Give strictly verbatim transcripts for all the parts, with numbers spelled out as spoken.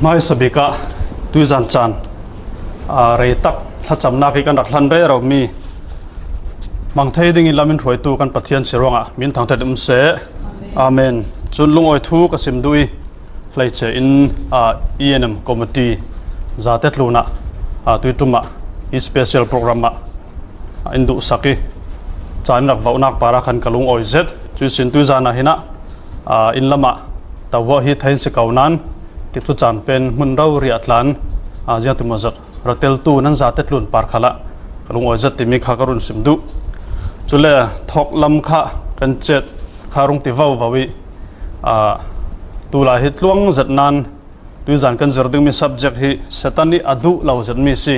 Hmaisa bikah tuizan caan, aa, rei tak thlacamnak hi kan rak hlan rero mi hmang thei dingin lam in hruaitu kan Pathian si ruangah min thangṭhat um seh. Amen. Cun lungawi thu ka sim duh i, hleice in, aa, E N M committee zate tlunah, aa, tuiṭum ah i special program ah, aa, in duhsak i, caan in rak vohnak parah khan ka lungawi zet. Cuih sin tuizan ah hin ah, aa, inn lamah tavuah hi thei in si ko nain, tikcu caan pen hmun rori ah tlan, aa, ziangtimaw zat rateltu nan zate tlun par khalah ka lungawi zet timi kha ka run sim duh. Cule thawk lam kha kan cet kha rung ti vovo i, aa, tulai hi tluang zet nain tuizan kan zir dingmi subject hi Satan ih a duh lo zetmi si.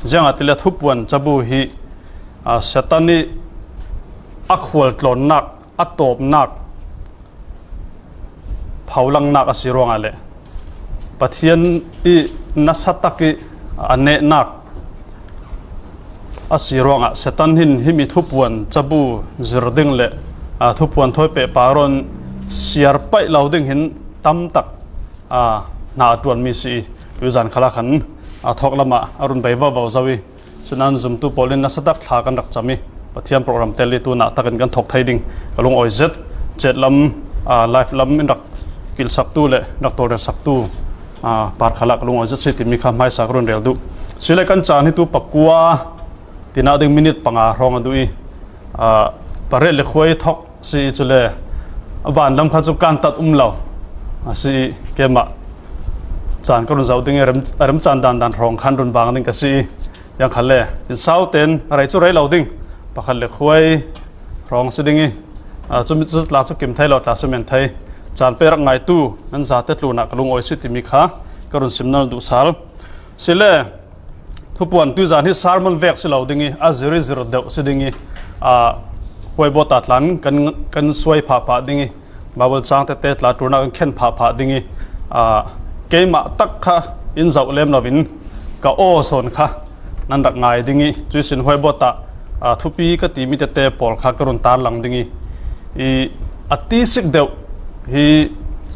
Ziangahtile thupuan cabu hi, aa, Satan ih a khualtlawnnak, a tawpnak, pholangnak a si ruangah le Pathian ih nasatak ih a nehnak a si ruangah Satan hin himi thupuan cabu zir ding le, aa, thupuan thawi pehpar awn siar paih lo ding hin tamtak, aa, hna a ṭuanmi si i, tuizan khalah khan, aa, thawk lamah a run bei vovo zo i, sinain zumtu pawl in nasatak thla kan rak cam i, Pathian program tel i tunah takin kan thawk thei ding ka lungawi zet. Cet lam, aa, live lam in rak kilhsaktu le rak tawlrelsaktu, aa, par khalah ka lungawi zet si timi kha hmaisa ka run rel duh. Cule kan caan hi tu pakua tinah ding minit panga hrawng a duh i, aa, pariat le khuai thawk si i, cule a vanlam kha cu kantat um lo a si i, keimah caan ka run zoh ding i, rem, remcaan dandan hrawng khan run vang ding ka si i, ziangkhal le in sau tein rei cu rei lo ding, pakhat le khuai hrawng si ding i, aa, cumi cu tla cu kim thei lo, tla si men thei, caan pe rak ngaitu nan zate tlunah ka lungawi si timi kha ka run sim nan duh sal. Cule thupuan tuizan hi sermon vek si lo ding i, a zir i zir deuh si ding i, aa, huaibawta tlan kan, kan suai phahphah ding i, Bible cang tete tla ṭulnak kan khen phahphah ding i, aa, keimah tak kha in zoh lem loin ka aw sawn kha nan rak ngai ding i, cuih sin huaibawta, aa, thupi ka timi tete pawl kha ka run tarlang ding i, i a tisik deuh hi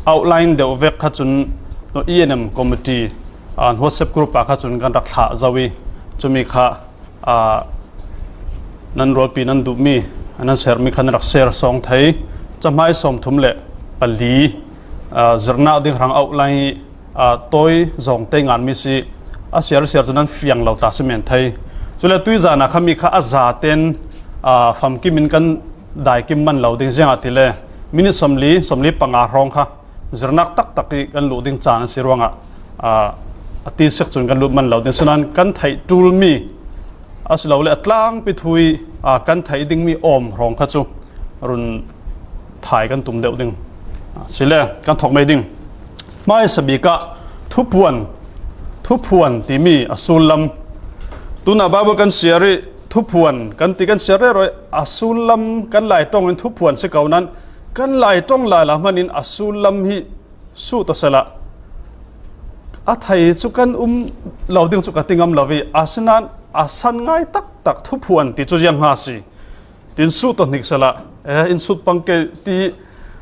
outline deuh vek kha cun E N M committee, aa, WhatsApp group ah kha cun kan rak thlah zo i, cumi kha, aa, nan rualpi nan duhmi, nan sermi kha nan rak share sawng thei. Cahmai sawmthum le pali, aa, zirnak ding hrang outline hi, aa, tawi zawng tei nganmi si, a siar siar cu nan fiang lo ta si men thei. Cule tuizan ah kha mi kha a zaten, aa, famkim in kan daikim man lo ding, ziangahtile minit sawmli, sawmli panga hrawng kha zirnak taktak i kan luh ding caan a si ruangah, aa, a tisik cun kan lut man lo ding. Sinain kan theih ṭulmi a si lo le a tlangpi thu i, aa, kan theih dingmi awm hrawng kha cu run thai kan tum deuh ding. Aa, sile kan thawk mei ding. Hmaisa bikah thupuan, thupuan timi a sullam. Tunah Bible kan siar i thupuan kan ti kan siar rero i a sullam kan Lai ṭong in thupuan si ko nain kan Lai ṭong lala hmanin a sullam hi suh tawh sehla, a thei cu kan um lo ding cu ka ti ngam lo i, asinain a san ngai taktak thupuan ti cu ziang hnga si. Tin suh tawh hnik sehla, eh, in sut pang ke ti,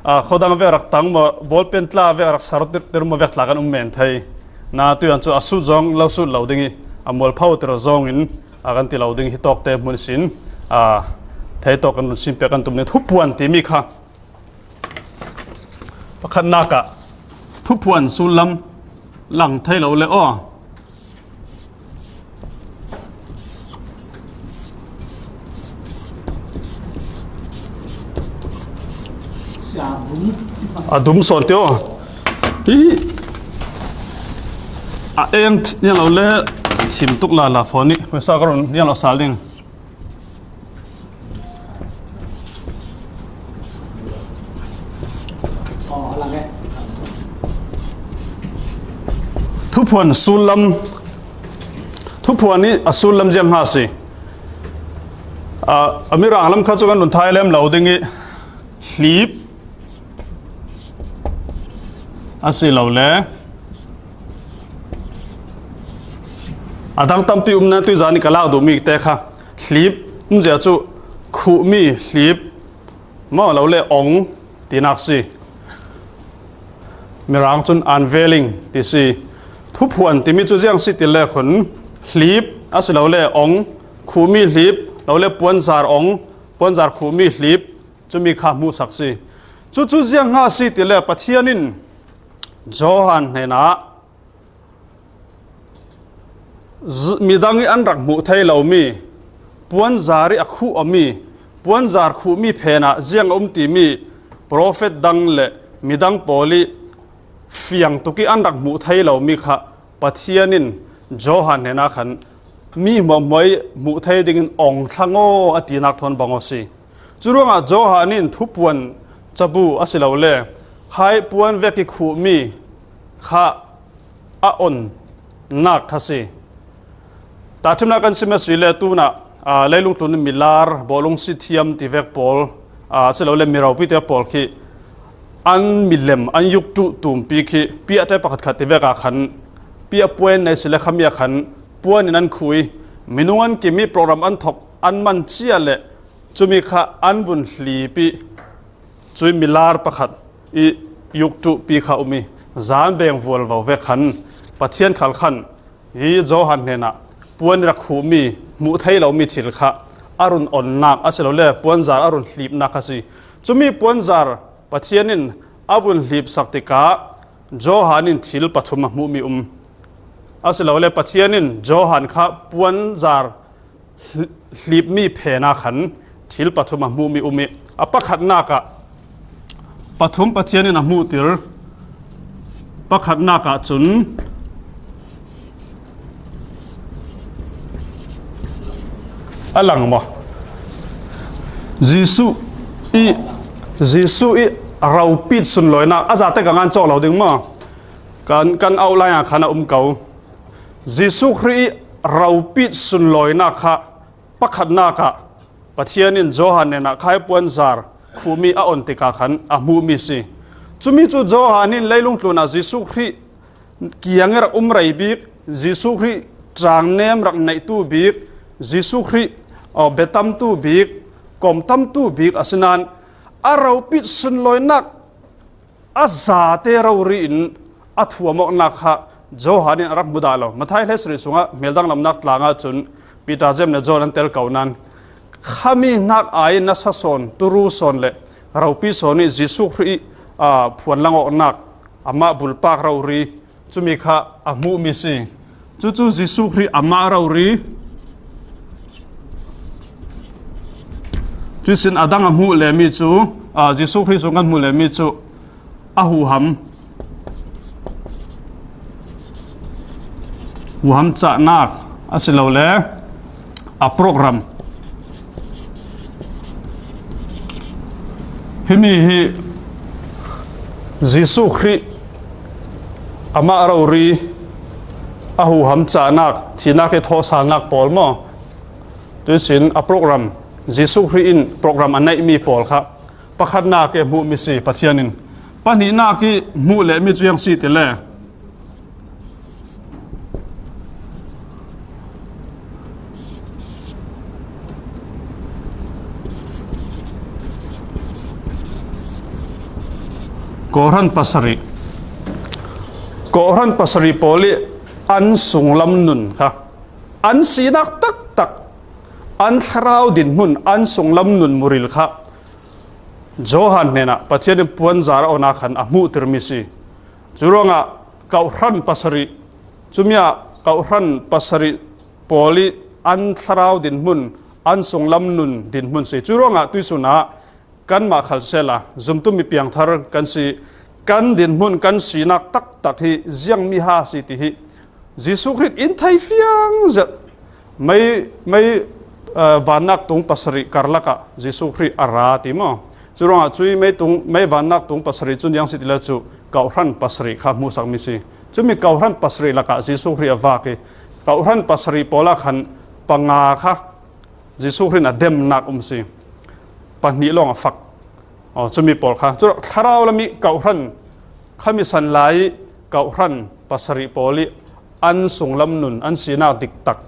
ah, khodang vek rak tang maw, bawlpen tla vek rak sar tir, tir maw vek tla kan um men thei. Na tuian cu a sut zong lo sut lo ding i, a mualpho tir zong in a kan ti lo ding hi tawk te hmun sin, ah, thei tawk kan run sin pek kan tum ni thupuan timi kha. Pakhatnak ah thupuan sullam lang thei lo le aw. A dum sawn te aw. Hi. A eng th-, niang lo le thim tuk lala fawn nih. Hmasa ka run niang lo sal ding. Thuphuan sullam, thuphuan nih a sullam ziang hnga si. A, a mirang lam kha cu kan run thai lem lo ding i hlip a si lo le a dang tampi um na tuizan i ka lak duh mi te kha hlip umzia cu khuhmi hlip maw lo le ong tinak si. Mirang cun unveiling ti si. Thuphuan timi cu ziang si ti le khun, hlip a si lo le ong, khuhmi hlip lo le puanzar ong, puanzar khuhmi hlip, cumi kha hmuhsak si. Cucu ziang hnga si ti le Pathian in Johan hnenah z-, midang ih an rak hmuh thei lomi, puanzar ih a khuh awmi, puanzar khuhmi phenah ziang a um timi profet dang le midang pawl ih fiang tuk ih an rak hmuh thei lomi kha Pathian in Johan hnenah khan mi hmuahhmuah ih hmuh thei dingin ong thlang aw a tinak thawn bang aw si. Curuangah Johan in Thuphuan cabu a si lo le khai puan vek ih khuhmi kha a onnak kha si. Tahṭhimnak kan sim a si le tunah, aa, leilung tlun in milar, bawlung si thiam ti vek pawl, aa, a si lo le mi ropite pawl khi an milem, an yukṭuh tumpi khi piahte pakhatkhat ti vek ah khan piah puan nei si le khami ah khan puan in an khuh ih minung an kim ih program an thok an man cia le cumi kha an vun hlip ih cui milar pakhat ih yukṭuhpi kha um ih zan beng vualvo vek khan Pathian khal khan hi Johan hnenah puan rak khuhmi hmuh thei lomi thil kha a run onnak a si lo le puanzar a run hlipnak kha si. Cumi puanzar Pathian in a vun hlipsak tikah Johan in thil pathum a hmuhmi um. A si lo le Pathian in Johan kha puanzar hl-, hlipmi phenah khan thil pathum a hmuhmi um ih a pakhatnak ah, pathum Pathian in a hmuhtir pakhatnak ah cun a lang maw? Jesuh ih, Jesuh ih ropit sunlawinak a zate ka ngan cawk lo ding maw? Kan, kan outline ah khan a um ko. Jesuh Khrih ih ropit sunlawinak kha pakhatnak ah Pathian in Johan hnenah khai puanzar khuhmi a on tikah khan a hmuhmi si. Cumi cu Johan in leilung tlunah Jesuh Khrih kiang ih rak um rei bik, Jesuh Khrih ṭangnem rak neihtu bik, Jesuh Khrih, aw, biatamtu bik, komtamtu bik a si nain a ropit sunlawinak a zate rori in a thuam awknak kha Johan in a rak hmu dah lo. Matthai hleisarih sungah hmel danglamnak tlang ah cun Peter, James le John an tel ko nain khami hnak ai nasa sawn, turu sawn le ropi sawn ih Jesuh Khrih ih, aa, phuan lang awknak, amah bulpak rori, cumi kha a hmuhmi si. Cucu Jesuh Khrih amah rori, cuihsin a dang a hmuh lemi cu, aa, Jesuh Khrih sung kan hmuh lemi cu a huham, huham cahnak a si lo le a program. Himi hi Jesuh Khrih amah rori a huham cahnak, thihnak ih thawhsalnak pawl maw? Tuihsin a program, Jesuh Khrih in program a neihmi pawl kha pakhatnak ih hmuhmi si Pathian in. Pahnihnak ih hmuh lehmi cu ziang si ti le, Kawhhran pasarih, Kawhhran pasarih pawl ih an sunglam nun kha, an sinak taktak, an thlarau dinhmun, an sunglam nun muril kha Johan hnenah Pathian in puanzar a awnak khan a hmuhtirmi si. Curuangah Kawhhran pasarih, cumi ah Kawhhran pasarih pawl ih an thlarau dinhmun, an sunglam nun dinhmun si. Curuangah tuihsun ah kanmah khal sehla, zumtu mi piangthar kan si, kan dinhmun, kan sinak taktak hi ziangmi ha si ti hi Jesuh Khrih in thei fiang zet. Mei, mei, aa, vannak tung pasarih karlak ah Jesuh Khrih a ra ti maw? Curuangah cui mei tung, mei vannak tung pasarih cun ziang si ti le cu Kawhhran pasarih kha hmuhsakmi si. Cumi Kawhhran pasarih lakah Jesuh Khrih a vak ih, Kawhhran pasarih pawl ah khan panga kha Jesuh Khrih in a demnak um si. Pahnih lawng a fak. Aw, cumi pawl kha. Cu thlarau lam ih Kawhhran, khami san lai ih Kawhhran pasarih pawl ih an sunglam nun, an sinak diktak,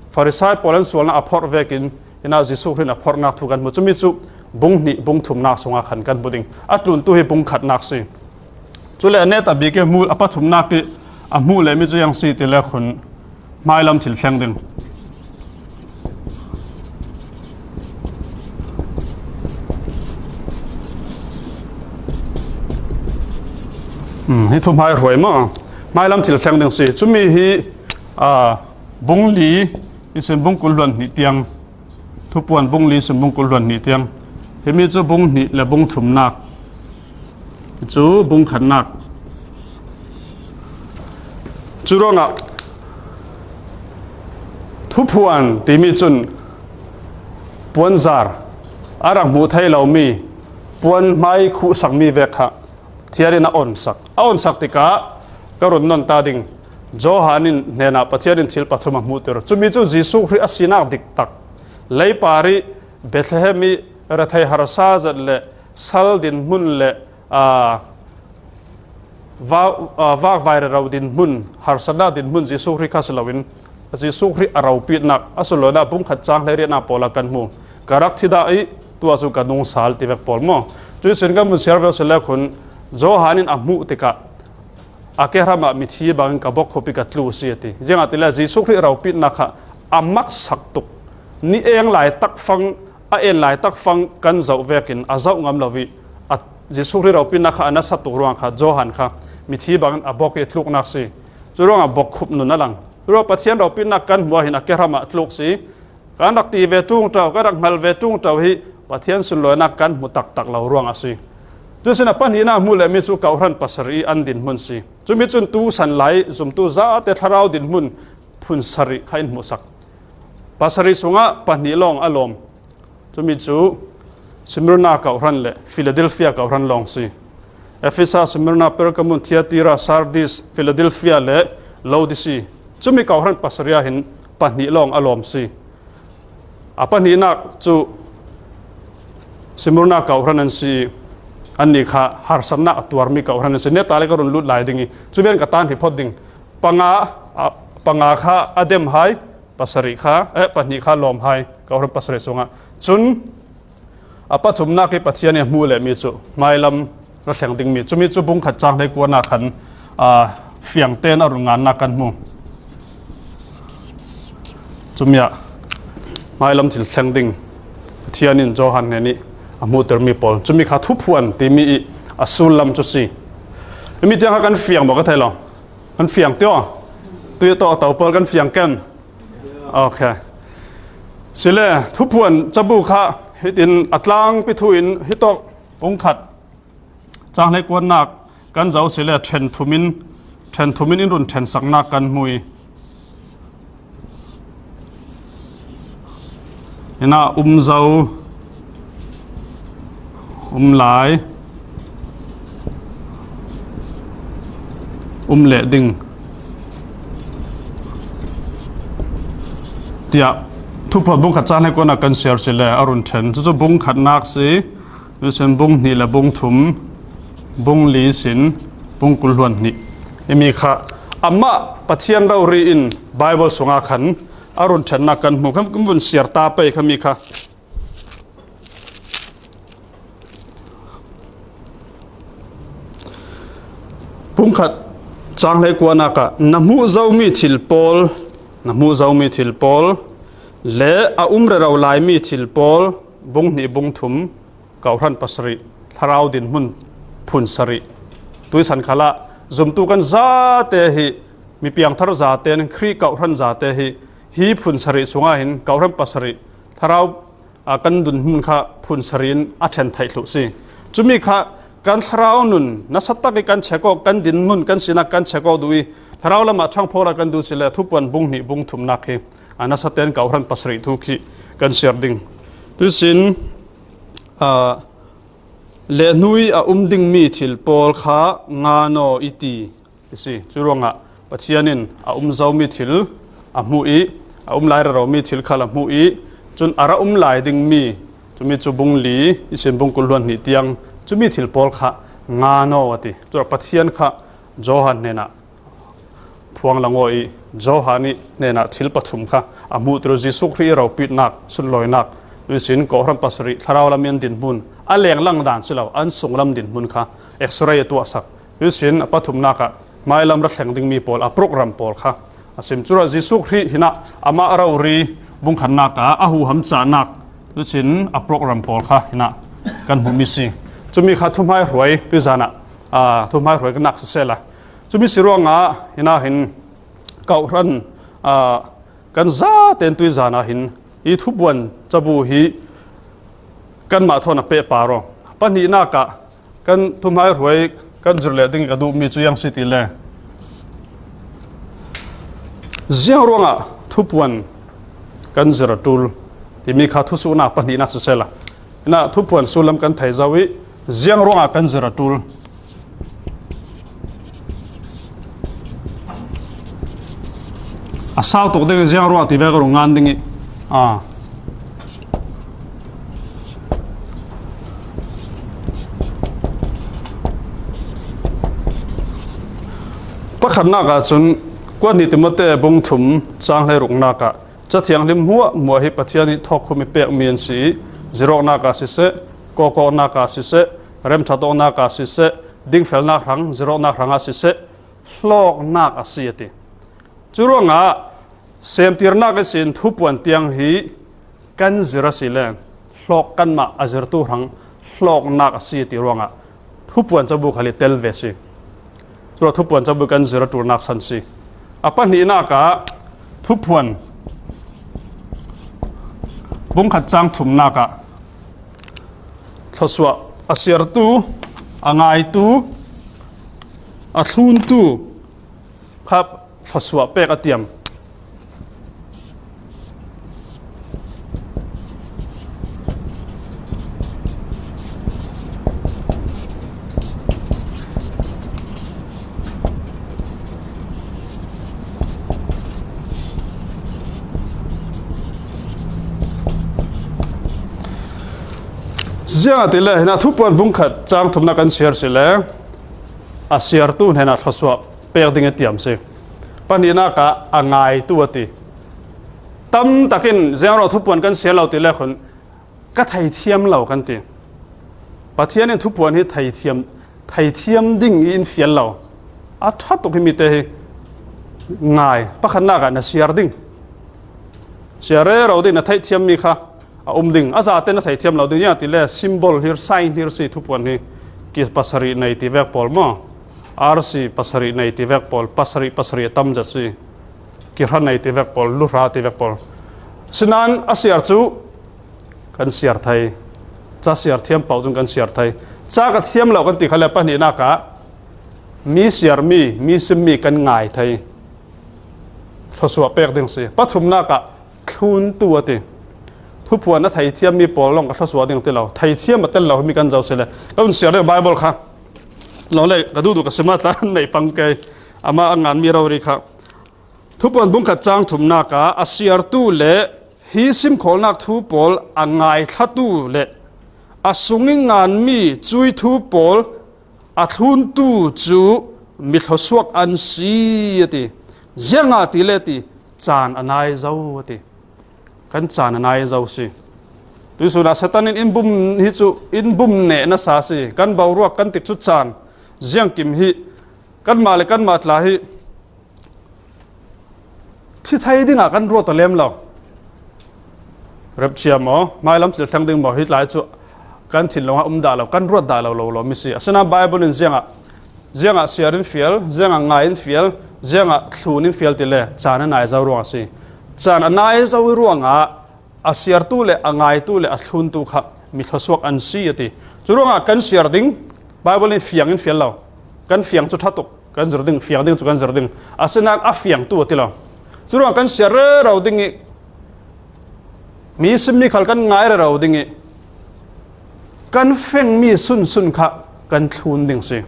Farisai pawl an sualnak a phorh vekin, hinah Jesuh Khrih in a phorhnak thu kan hmu. Cumi cu bung hnih, bung thumnak sungah khan kan hmu ding. A tluntu hi bung khatnak si. Cule a neta bik ih hmu a pathumnak ih a hmuh leh mi cu ziang si ti le khun hmailam thil thleng ding. Hmm, hi thu hmai hruai maw? Hmailam thil thleng ding si. Cumi hi, aa, bung li, ihsin bung kul hluan hnih tiang. Thupuan bung li ihsin bung kul hluan hnih tiang. Himi cu bung hnih le bung thumnak. Hi cu bung khatnak. Cu ruangah thupuan timi cun puanzar a rak hmuh thei lomi puan hmai khuhsakmi vek kha Pathian in a onsak. A onsak tikah ka run non ta ding. Johan in hnenah Pathian in thil pathum a hmuhter. Cumi cu Jesuh Khrih a sinak diktak. Leipar i Bethlehem i rethei harsa zat le sal dinhmun le, aa, va-, aa, vakvai rero dinhmun, harsatnak dinhmun Jesuh Khrih kha si loin, Jesuh Khrih a ropitnak a sunlawina bung khat cang hleiriatnak pawl a kan hmu. Ka rak thi dah i tuah cu ka nung sal ti vek pawl maw? Cuih sin kan vun siar ve si le khun Johan in a hmuh tikah a kehram ah mithi bangin ka bokkhup i ka tlu si a ti. Ziangahtile Jesuh Khrih ropitnak kha a maksak tuk. Ni eng lai takfang, a en lai takfang kan zoh vekin a zoh ngam lo i a Jesuh Khrih ropitnak kha a nasa tuk ruang kha Johan kha mithi bangin a bok i a tluknak si. Cu ruangah bokkhup nun a lang. Cu ruang Pathian ropitnak kan hmuh ah hin a kehram ah tluk si. Kan rak ti ve ṭungṭo, kan rak hngal ve ṭungṭo hi Pathian sunlawinak kan hmu taktak lo ruang a si. Cuihsin a pahnihnak hmuh lehmi cu kawhhran pasarih i an dinhmun si. Cumi cun tu san lai zumtu zate thlarau dinhmun phun sarih kha in hmuhsak. Pasarih sungah pahnih lawng a lawm. Cumi cu Smyrna kawhhran le Philadelphia kawhhran lawng si. Efesa, Smyrna, Pergamum, Thyatira, Sardis, Philadelphia le Laodicea. Cumi kawhhran pasarih ah hin pahnih lawng a lawm si. A pahnihnak cu Smyrna kawhhran an si i, annih kha harsatnak a tuarmi kawhhran an si. Neta le ka run lut lai ding i, cu ven ka tan hi phot ding. Panga, a, panga kha a dem hai, pasarih kha, eh, pahnih kha lawm hai, kawhhran pasarih sungah. Cun a pathumnak i Pathian i a hmuh lehmi cu hmailam ra thleng dingmi. Cumi cu bung khat cang hleikuanak khan, aa, fiang tein a run ngannak kan hmu. Cumi ah hmailam thil thleng ding Pathian in Johan hnen i a hmuhtermi pawl. Cumi kha thuphuan timi i a sullam cu si. Himi tiang kha kan fiang maw ka thei lo. Kan fiang tio. Tui tawh a to pawl kan fiang ken. Okay. Sile, thuphuan cabu kha hitin a tlangpi thu in hitawk bung khat cang hleikuanak kan zoh sile, ṭhen thum in, ṭhen thum in in run ṭhensaknak kan hmu i. Hinah um zo, um lai, um leh ding tiah thuphuan bung khat cang hleikuanak kan siar sile a run ṭhen. Cucu bung khatnak si, cuihsin bung hnih le bung thum, bung li sin, bung kul hluan hnih. Himi kha amah Pathian rori in Bible sungah khan a run ṭhennak kan hmu kha, kan vun siar ta pei kha mi kha. Bung khat cang hleikuanak ah na hmuh zomi thil pawl, na hmuh zomi thil pawl le a um rero laimi thil pawl, bung hnih bung thum, kawhhran pasarih, thlarau dinhmun phun sarih. Tuisan khalah zumtu kan zate hi, mi piangthar zate in Khrih kawhhran zate hi, hi phun sarih sungah hin kawhhran pasarih, thlarau, aa, kan dinhmun kha phun sarih in a ṭhen theih thluh si. Cumi kha kan thlarau nun nasa tak i kan check awk, kan dinhmun, kan sinak kan check awk duh i thlarau lamah ṭhangphawk kan duh sile thuphuan bung hnih bung thumnak hi, aa, nasa tein kawhhran pasarih thu khi kan siar ding. Tuihsin, aa, lehnu i a um dingmi thil pawl kha ngan aw i ti i si. Cu ruangah Pathian in a um zomi thil a hmuh i, a um lai reromi thil khal a hmuh i, cun a ra um lai dingmi, cumi cu bung li, ihsin bung kul hluan hnih tiang, cumi thil pawl kha ngan aw a ti. Cuah Pathian kha Johan hnenah phuang lang aw i, Johan i hnenah thil pathum kha a hmuhter, Jesuh Khrih i ropitnak, sunlawinak, ihsin kawhhran pasarih, thlarau lam i an dinhmun, a lenglang dan si lo, an sunglam dinhmun kha X-ray a tuahsak. Cuihsin a pathumnak ah Hmailam ra thleng ding mi pawl a program pawl kha a sim. Curuangah Jesuh Khrih hinah amah rori bungkhatnak ah a huham cahnak, cucin a program pawl kha hinah kan hmuhmi si. Cumi kha thuhmaihruai tuizanah, aa, thuhmaihruai kan nak sisehla, cumi si ruangah hinah hin kawhhran, aa, kan zaten tuizanah hin i thupuan cabu hi kanmah thawn a pehpar aw. Pahnihnak ah kan thuhmaihruai kan zir leh ding ka duhmi cu iang si ti le, ziang ruangah thupuan kan zir a ṭul timi kha thusuhnak pahnihnak sisehla, hinah thupuan sullam kan thei zo i ziang ruangah kan zir a ṭul. A sau tuk ding ziang ruah ti vek a rung ngan ding i, aa, pakhatnak ah cun Kuat hnih Timote bung thum cang hleiruknak ah Ca Thianghlim hmuahhmuah hi Pathian nih thawkkhum i pekmi an si i, zirawknak ah siseh, kawkawknak ah siseh, remṭhat awknak ah siseh, dingfelnak hrang, zirawknak hrangah siseh, hlawknak a si, a ti. Curuangah semtirnak ihsin thupuan tiang hi kan zir a si le hlawk, kanmah a zirtu hrang hlawknak a si ti ruangah thupuan cabu khal hi tel ve si. Curuangah thupuan cabu kan zir a ṭulnak san si. A pahnihnak ah thupuan bungkhat cang thumnak ah thluasuah a siartu, a ngaitu, a thluntu kha thluasuah pek a tiam. Ziangahtile hinah thupuan bungkhat cang thumnak kan siar si le a siartu hnenah thluasuah pek ding a tiam si. Pahnihnak ah a ngaitu a ti. Tam takin ziangruangah thupuan kan siar lo ti le khun ka theithiam lo kan ti. Pathian in thupuan hi theithiam, theithiam ding i in fial lo. A ṭha tuk hi mite hi ngai, pakhatnak ah na siar ding, siar rero ding, na theihthiammi kha a um ding, a zate na theithiam lo ding, ziangahtile symbol hir, sign hir si thupuan hi. Ki pasarih nei ti vek pawl maw, arsi pasarih nei ti vek pawl, pasarih, pasarih a tam zet si. Kihra nei ti vek pawl, luhra ti vek pawl. Sinain a siar cu kan siar thei. Ca siar thiam paoh cun kan siar thei. Ca ka thiam lo kan ti khal le pahnihnak ah mi siarmi, mi simmi kan ngai thei. Thluasuah pek ding si. Pathumnak ah thluntu a ti. Thupuan a theithiammi pawl lawng ka thluasuah ding ti lo. Theithiam a tel lo himi kan zo si le ka vun siar ding Baibal kha. Lawng le ka duhduh ka sim ah tla an neih pang kei. Amah a nganmi rori kha. Thupuan bungkhat cang thumnak ah a siartu le hi simkhawlnak thu pawl a ngaithlatu le a sung i nganmi cuih thu pawl a thluntu cu mi thluasuak an si, a ti. Ziangahtile ti, caan a nai zo, a ti. Kan caan a nai zo si. Tuihsun ah Satan in in bum hi cu in bum neh nasa si. Kan boruak kan tik cu caan ziangkim hi kanmah le kanmah tla hi thi thei dingah kan ruat aw lem lo. Rapture maw, hmailam thil thleng ding maw, hi tlai cu kan thinlung ah um dah lo, kan ruat dah lo, lo, lo mi si. Asinain Baibal in ziangah, ziangah siar in fial, ziangah ngai in fial, ziangah thlun in fial ti le caan a nai zo ruangah si. Caan a nai zo i ruangah a siartu le a ngaitu le a thluntu kha mi thluasuak an si, a ti. Curuangah kan siar ding, Baibal in fiang in fial lo. Kan fiang cu ṭha tuk. Kan zir ding, fiang ding cu kan zir ding. Asinain a fiangtu a ti lo. Curuang kan siar rero ding i, mi simmi khal kan ngai rero ding i, kan fengmi sunsun kha kan thlun ding si.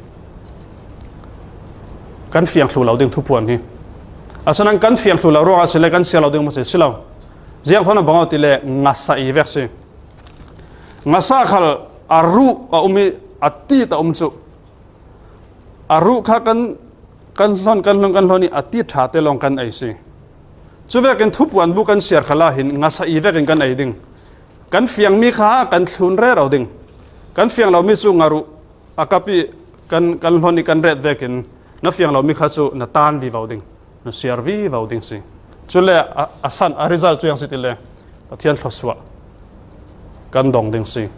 Kan fiang thlu lo ding thupuan hi. Asinain kan fiang thlu lo ruangah si le kan siar lo ding maw si, si lo. Ziang thawn a bang aw ti le ngasa i vek si. Ngasa khal a ruh a um i a tit a um cu. A ruh kha kan, kan hlon, kan hlon, kan hlon i a ti ṭha te lawng kan ei si. Cuvekin thupuan bu kan siar khal ah hin ngasa i vekin kan ei ding. Kan fiangmi kha kan thlun rero ding. Kan fiang lomi cu nga ruh a kap i kan, kan hlon i kan ret vekin Na fiang lo mi kha chu na tan vivo ding, na siar vivo ding si. Cule a, a san, a result chu ziang si tile, Pathian thluasuah kan dong ding si.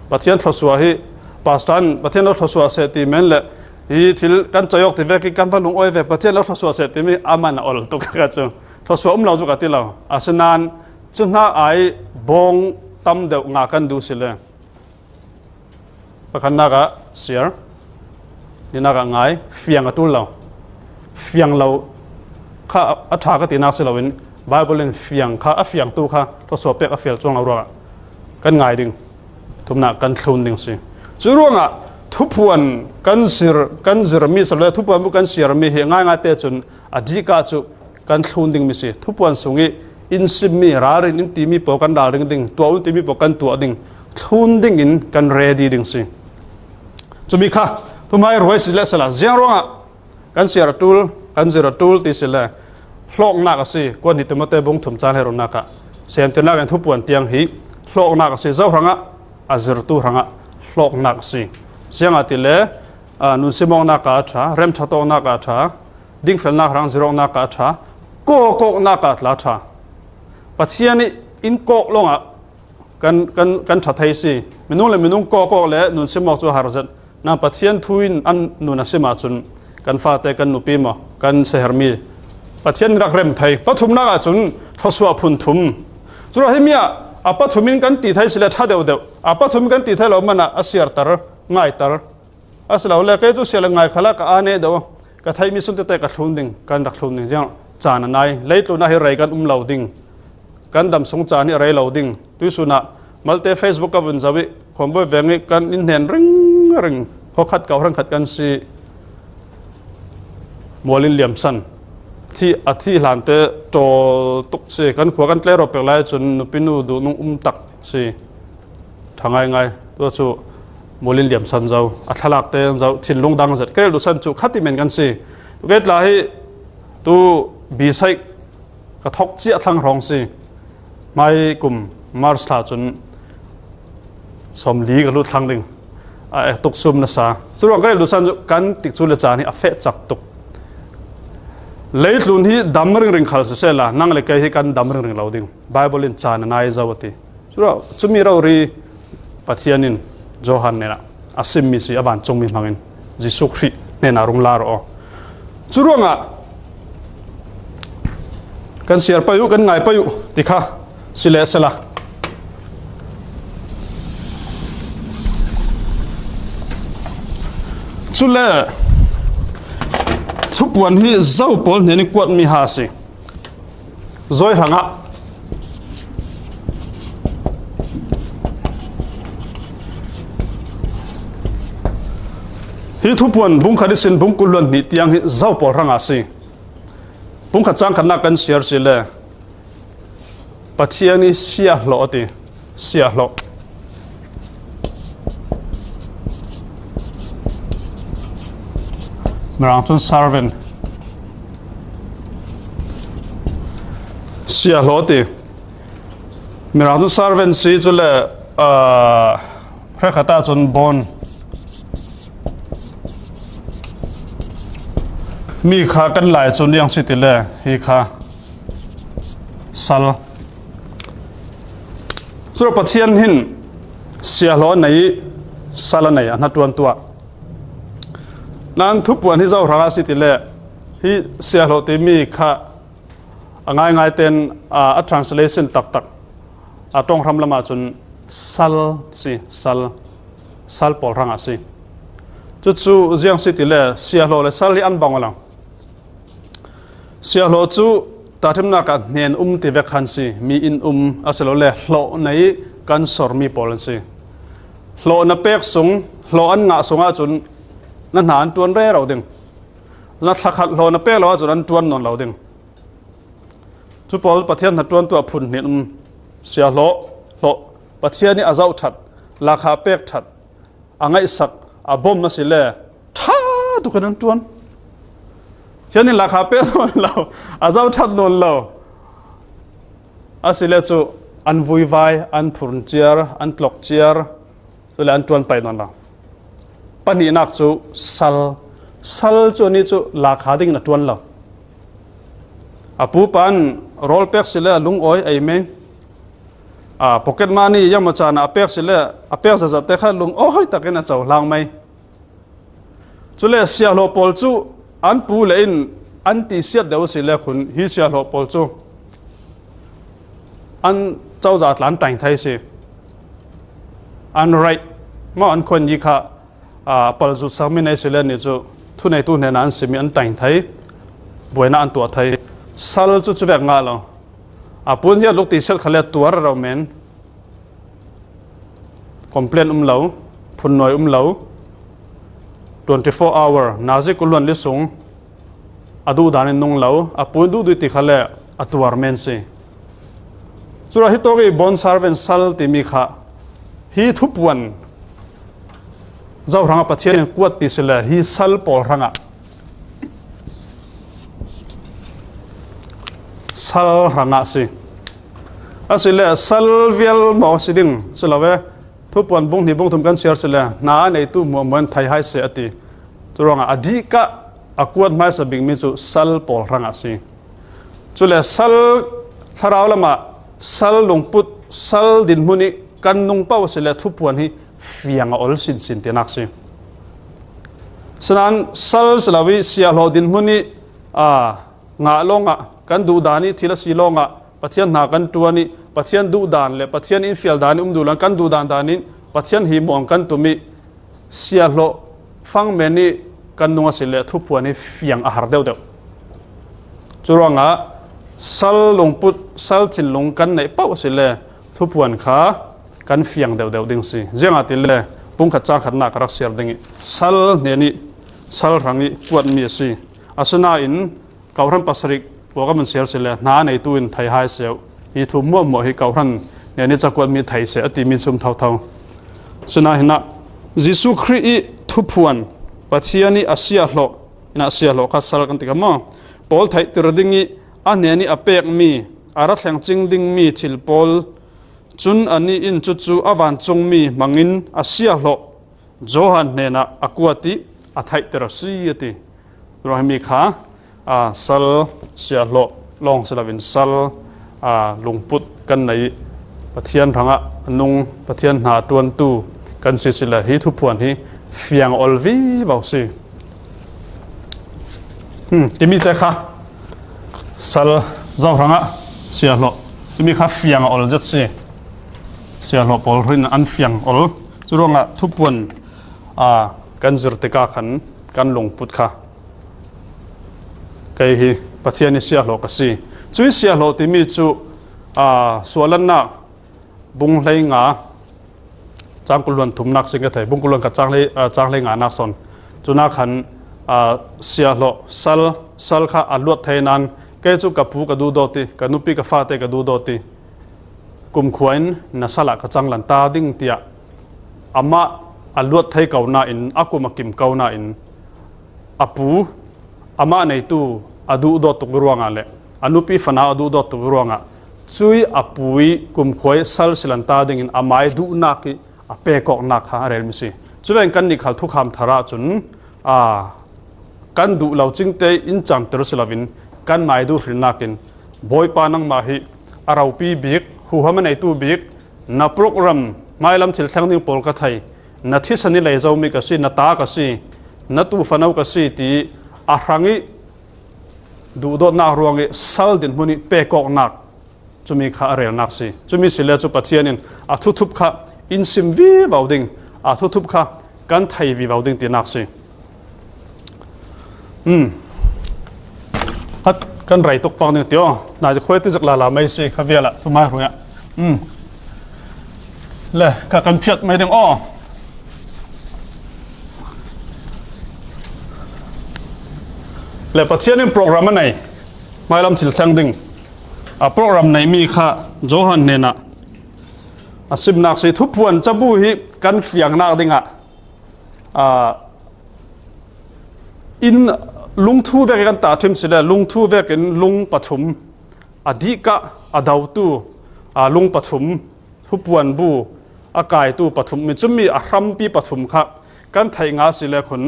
Pathian thluasuah hi, pastor in Pathian lo thluasuah seh ti men le, hi thil kan choi awk ti vek hi kan va lungawi ve, Pathian lo thluasuah seh ti mi a man a ol tuk ka chu. Thluasuah um lo chu ka ti lo. Asinan, chu hna ai bawng tam deuh ngah kan duh si le. Pakhatnak ah siar, ninak ah ngai, fiang a ṭul lo. Fiang lo kha a, a ṭha ka tinak si loin, Bible in fiang kha, a fiangtu kha thluasuah pek a fial cuang lo ruangah kan ngai ding. Thumnak kan thlun ding si. Cu ruangah thuphuan kan zir, kan zir mi si lo le, thuphuan bu kan siar mi hi ngaingai te cun a dihka cu kan thlun ding mi si. Thuphuan sung i in simmi, ralrin in timi pawl kan ralring ding, tuah un timi pawl kan tuah ding, thlun dingin kan ready ding si. Cumi kha, thumhai ruai si le sala, ziang ruangah kan siar a ṭul, kan zir a ṭul ti si le, hlawknak a si. Kuan hi Timote bung thum cang hleirumnak ah, semtirnak in thuphuan tiang hi hlawknak a si. Zo hrangah a zirtu hrangah hlawknak a si. Ziangahtile, aa, nunsimawknak ah a ṭha, remṭhat awknak ah a ṭha, dingfelnak hrang zirawknak ah a ṭha, kawkawknak ah tla ṭha. Pathian i in kawk lawngah kan, kan, kan ṭha thei si. Minung le minung kawkawk le nunsimawk cu a har zet. Nan Pathian thu in an nun a sim ahcun kan fate, kan nupi maw, kan sahermi Pathian in rak rem thei. Pathumnak ahcun thluasuah phun thum. Curuah himi ah a pathum in kan ti thei si le ṭha deuhdeuh. A pathum in kan ti thei lo man ah a siarter, ngaiter. Asilole, kei cu siar le ngai khalah ka aa neh deuh. Ka theihmi sun tete ka thlun ding, kan rak thlun ding ziang caan a nai. Leitlun ah hi rei kan um lo ding, kan dam sung caan hi a rei lo ding. Tuihsun ah malte Facebook ka vun zoh i, Khuambawi veng i kan in hnen ringring, khuakhat kau hrang khat kan si. Mual in liamsan. Thi, a thi hlante ṭawl tuk si. Kan khua kan tler awk pek lai cun nupinu duhnung um tak si. Ṭha ngaingai. Tua cu mual in liamsan zo, a thlalak te zo, thinlung dang zet. Ka rel duhsan cu khati men kan si. Kei tla hi tu bisaih ka thok ciah thlang hrawng si. Hmai kum March thla cun sawmli ka lut thlang ding. A, a tuk sum na sa. Curuang ka rel duhsan cu kan tikcu le caan hi a feh cak tuk. Leitlun hi dam ringring khal sisehla, nang le kei hi kan dam ringring lo ding. Bible in caan a nai zo a ti. Curuah cumi rori Pathian in Johan hnenah a simmi si, a vancungmi hmangin Jesuh Khrih hnenah rung la rawh aw. Curuangah kan siar pei uh, kan ngai pei uh ti kha si le sela. Cule thupuan hi zo pawl hnen i kuatmi ha a si. Zawi hrangah hi thupuan bungkhat ihsin bungkul luan hnih tiang hi zo pawl hrangah a si. Bungkhat cangkhatnak kan siar si le Pathian i siahlawh a ti. Siahlawh. Mirang cun servant. Siahlawh a ti. Mirang cun servant si cule, aa, hrekkhat ahcun bawm. Mi kha kan lai cun ziang si tile, hi kha sal. Curuah Pathian hin siahlawh a nei i sal a nei, a hnaṭuan tuah. Nan thupuan hi zo hrangah si tile, hi siahlawh timi kha a ngaingai ten, aa, a translation taktak, a ṭawng hram lamah cun sal si, sal, sal pawl hrangah si. Cucu ziang si tile, siahlawh le sal hi an bang aw lo. Siahlawh cu tahṭhimnak ah hnen um ti vek khan si, mi in um, asilole hlawh nei kan sormi pawl an si. Hlawh na pek sung, hlawh an ngah sung ahcun na hna an ṭuan rero ding. Na thlakhat hlawh na pek lo ahcun an ṭuan nawn lo ding. Cu pawl Pathian hnaṭuan tuah phun hnen um, siahlawh, hlawh, Pathian nih a zohṭhat, lakha pek ṭhat, a ngaihsak, a bawm asile ṭha tukin an ṭuan. Pathian nih lakha pek nawn lo, a zohṭhat nawn lo. Asile cu an vuivai, an phurn ciar, an tlok ciar, cule an ṭuan paih nawn lo. Pahnihnak cu sal, Sal cu anih cu lakha dingin a ṭuan lo. A pupa in rawl pek si le lungawi ei men. A pocket money yang maw caan ah a pek si le a pek zazatte kha lungawi takin a cohlang mai. Cule siahlawh pawl cu an pu le in an tisiat deuh si le khun hi siahlawh pawl cu an cozah tla an ṭaing thei si. An right maw an khuan yi kha a palzut sami nei si le nih cu thuneitu hnenah an simi an ṭaing thei, buaina an tuah thei. Sal cu cuvek ngah lo. A pun hiat luk tisiat kha le tuar a ro men. Complain um lo, phunnawi um lo, twenty four hour nazi kuluan li sung a duh dan in nung lo, a pun duh duh ti kha le a tuar men si. Cura hi tawk i bond servant sal timi kha hi thupuan zo hrangah Pathian in kuat ti si le hi sal pawl hrangah sal hrangah si. A si le sal vial maw si ding si lo ve. Thupuan bung hnih bung thum kan siar si le hna neitu hmuahhmuah in thei hai seh a ti. Curuangah a dihkah a kuat hmaisa bikmi cu sal pawl hrangah si. Cule sal thlarau lamah sal lungput sal dinhmun ih kan nung paoh si le thupuan hi fiang a ol sinsin tinak si. Sinain sal si lo ih siahlawh dinhmun ih aa, ngah lawngah kan duh dan ih thil a si lawngah Pathian hna kan ṭuan ih Pathian duh dan le Pathian in fial dan ih um duh lo kan duh dan dan in Pathian hi mawng kan tum ih siahlawh fangmen ih kan nung a si le thupuan hi fiang a har deuhdeuh. Curuangah sal lungput sal thinlung kan neih paoh a si le thupuan kha kan fiang deuhdeuh ding si. Ziangahtile pungkhat cangkhatnak ka rak siar ding ih sal hnen ih sal hrang ih kuatmi a si. Asinain Kawhhran pasarih pawl ka vun siar si le hna neitu in thei hai seh uh. Hi thu hmuahhmuah hi Kawhhran hnen ih cakuatmi thei seh a timi chum thotho. Sinahinah Jesuh Khrih ih thuphuan Pathian ih a siahlawh, inah siahlawh kha sal kan ti kha maw? Pawl theihtir ding ih a hnen ih a pekmi, a ra thleng cing dingmi thil pawl cun anih in cucu a vancungmi hmangin a siahlawh Johan hnenah a kuat ih a theihter a si a ti. Ruahmi kha aa, sal siahlawh lawng si loin sal aa, lungput kan nei ih Pathian hrangah a nung Pathian hna ṭuantu kan si si le hi thuphuan hi fiang a ol vivo si. Hmm, timi te kha sal zo hrangah siahlawh timi kha fiang a ol zet si. Siahlawh pawl hrin an fiang ol. Curuangah thupuan aa, kan zir tikah khan kan lungput kha kei hi Pathian ih siahlawh ka si. Cuih siahlawh timi cu aa, suahlannak bung hleinga cang kuluan thumnak si ka thei, bung kuluan kha cang hlei, aa, cang hleinganak sawn. Cunah khan aa, siahlawh sal, sal kha a luat thei nain kei cu ka pu ka duhdawt ih ka nupi ka fate ka duhdawt ih kumkhua in na sal ah ka cang lanta ding tiah amah a luat thei ko nain a kum a kim ko nain a pu amah neitu a duhdawt tuk ruangah le a nupi fanau a duhdawt tuk ruangah cuih a pu ih kumkhua ih sal si lanta dingin amah ih duhnak ih a pekawknak kha a relmi si. Cuveng kannih khal thukham thar ahcun aa, kan duh lo cingte in canter si loin kanmah ih duh hrilnak in Bawipa nangmah hi a ropi bik, huham a neitu bik, na program hmailam thil thleng ding pawl ka thei, na thisen ih lei zomi ka si, na ta ka si, na tufano ka si ti a hrang ih duhdawtnak ruang ih sal dinhmun ih pekawknak cumi kha a relnak si. Cumi si le cu Pathian in a thuthup kha in sim vivo ding, a thuthup kha kan thei vivo ding tinak si. Um. Khat kan rei tuk pang ding tio. Nai khuai ti zak lala mai si kha vialah thumai hruai ah. Um. Le, kha kan phiat mai ding aw. Le Pathian in program a nei. Hmailam thil thleng ding a program neihmi kha Johan hnenah a simnak si thuphuan cabu hi kan fiangnak dingah aa, in lungthu vekin kan tahṭhim si le lungthu vekin lung pathum a dihkah a dotu aa, lung pathum thupuan bu a kaitu pathum mi cumi a hrampi pathum kha kan theih nga si le khun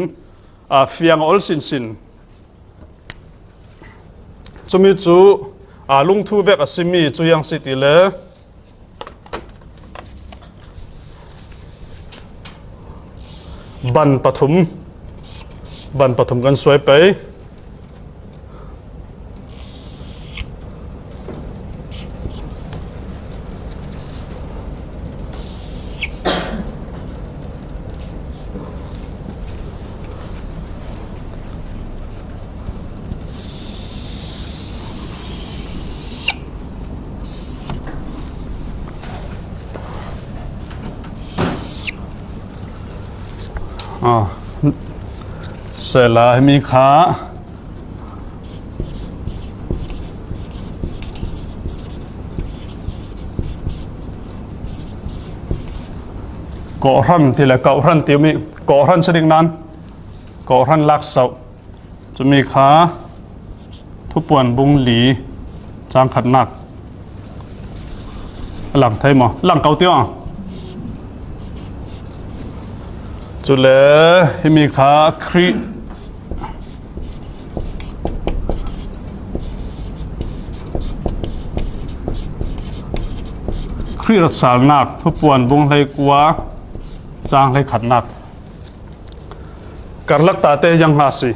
a, fiang a ol sinsin. Cumi cu, a, lungthu vek a simi cu ziang si ti le, ban pathum, ban pathum kan suai pei. Ah, sela himi kha kawhhran ti le kawhhran ti mi, kawhhran si ding nan kawhhran lak sauh. Cumi kha Thupuan bung li cang khatnak. A lang thei maw? Lang ko tiang. Cule himi kha Khrih, Khrih ratsalnak, Thupuan bung hleikua cang hleikhatnak. Karlak tate ziang hnga si.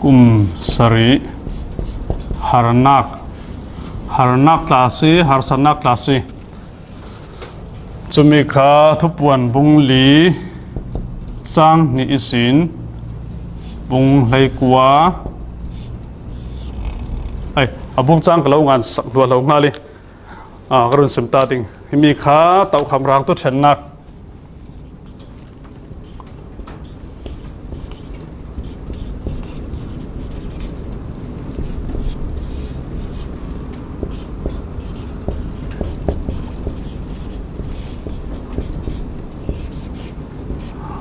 Kum sarih, harnak, harnak tla si, harsatnak tla si. Cumi kha Thupuan bung li cang hnih ihsin bung hleikua, ai, a bung cang ka lo ngan sak lua lo hnga li. Ah, ka run sim ta ding. Himi kha tokham rang tu ṭhennak.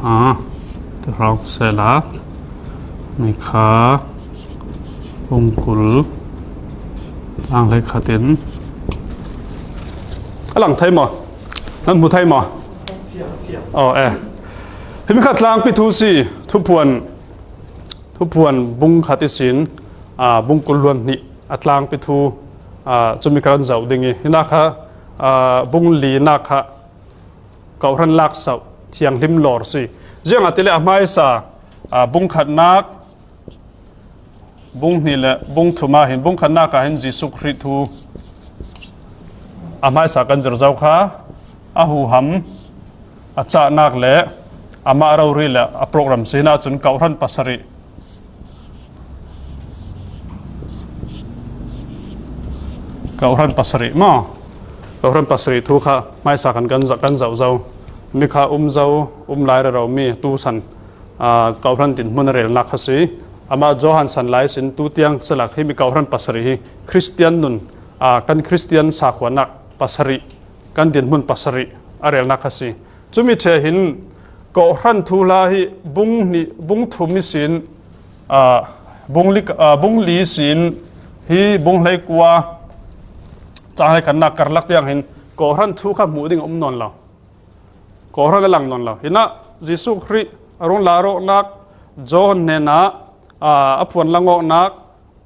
Ah, tu rau sela. Ni kha bung kul. Lang hlei khatin. A lang thei maw? Nan hmu thei maw? Oh, eh. Himi kha tlangpi thu si, Thupuan, Thupuan bung khat ihsin, ah, bung kul hluan hnih a tlangpi thu, ah, cumi kha kan zoh ding i, hina kha, ah, bung linak kha kawhhran lak sauh, thianghlim lawr si. Ziangahtile a hmaisa, ah, bung khatnak, bung hnih le bung thum ah hin, bung khatnak ah hin Jesuh Khrih thu a hmaisa kan zir zo kha, a huham, a cahnak le amah rori le a program si. Hina cun kawhhran pasarih, kawhhran pasarih maw? Kawhhran pasarih thu kha hmaisa kan, kan zoh, kan zoh zo. Mi kha um zo, um lai rero mi tu san, aa, kawhhran dinhmun a relnak kha si. Amah Johan san lai sin tu tiang salak himi kawhhran pasarih hi Khristian nun, aa, kan Khristian sakhuanak pasarih, kan dinhmun pasarih a relnak kha si. Cumi ṭhe hin kawhhran thuhla hi bung hnih, bung thum ihsin, aa, bung li, aa, bung li sin hi bung hleikua cang hleikhatnak karlak tiang hin kawhhran thu kha hmuh ding a um nawn lo. Kawhhran a lang nawn lo. Hinah Jesuh Khrih a rung lar awknak, John hnenah, aa, a phuan lang awknak,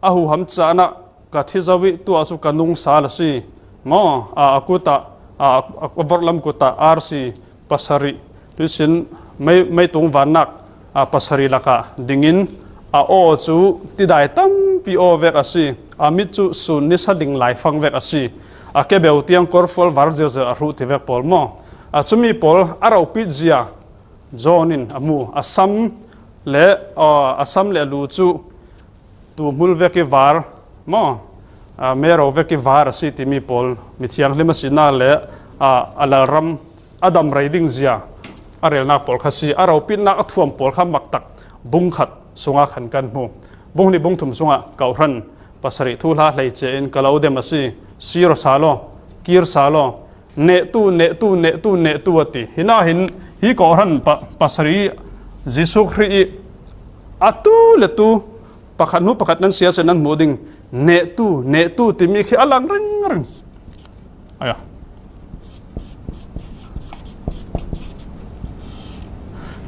a huham cahnak, ka thi zo i tuah cu ka nung sal a si maw? A, a kutah, a, a vorhlam kutah arsi pasarih, tuisin mei, meitung vannak, a, pasarih lakah dingin a aw cu tidai tampi aw vek a si. A mit cu sun nisa ding laifang vek a si. A kebeu tiang korfual var zirzir a hruh ti vek pawl maw? A, cumi pawl a ropit zia John in a hmu. A sam le, a, a sam le a lu cu tuuhmul vek i var maw, aa, mero vek i var a si timi pawl mithianghlim a sinak le, aa, a lalram a dam rei ding zia a relnak pawl kha si. A ropitnak a thuam pawl kha maktak bung khat sungah khan kan hmu. Bung hnih bung thum sungah kawhhran pasarih thuhla hleice in ka lo dem a si, sir aw sal aw, kir sal aw, nehtu, nehtu, nehtu, nehtu a ti. Hinahin hi kawhhran pa, pasarih Jesuh Khrih i atu le tu pakhat hnu pakhat nan siasia nan hmuh ding, nehtu, nehtu timi khi a lang ringring. Aya.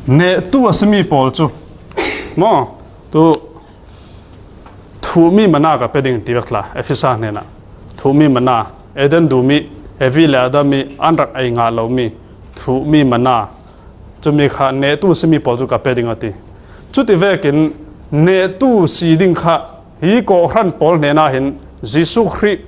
Nehtu a simi pawl cu, maw, tu thuhmi mana ka pe ding ti vek tla, Efesa hnenah. Thuhmi mana, Eden dum i Evi le Adam i an rak ei ngah lomi thuhmi mana, cumi kha nehtu simi pawl cu ka pe ding a ti. Cuti vekin nehtu si ding kha hi kawhhran pawl hnenah hin Jesuh Khrih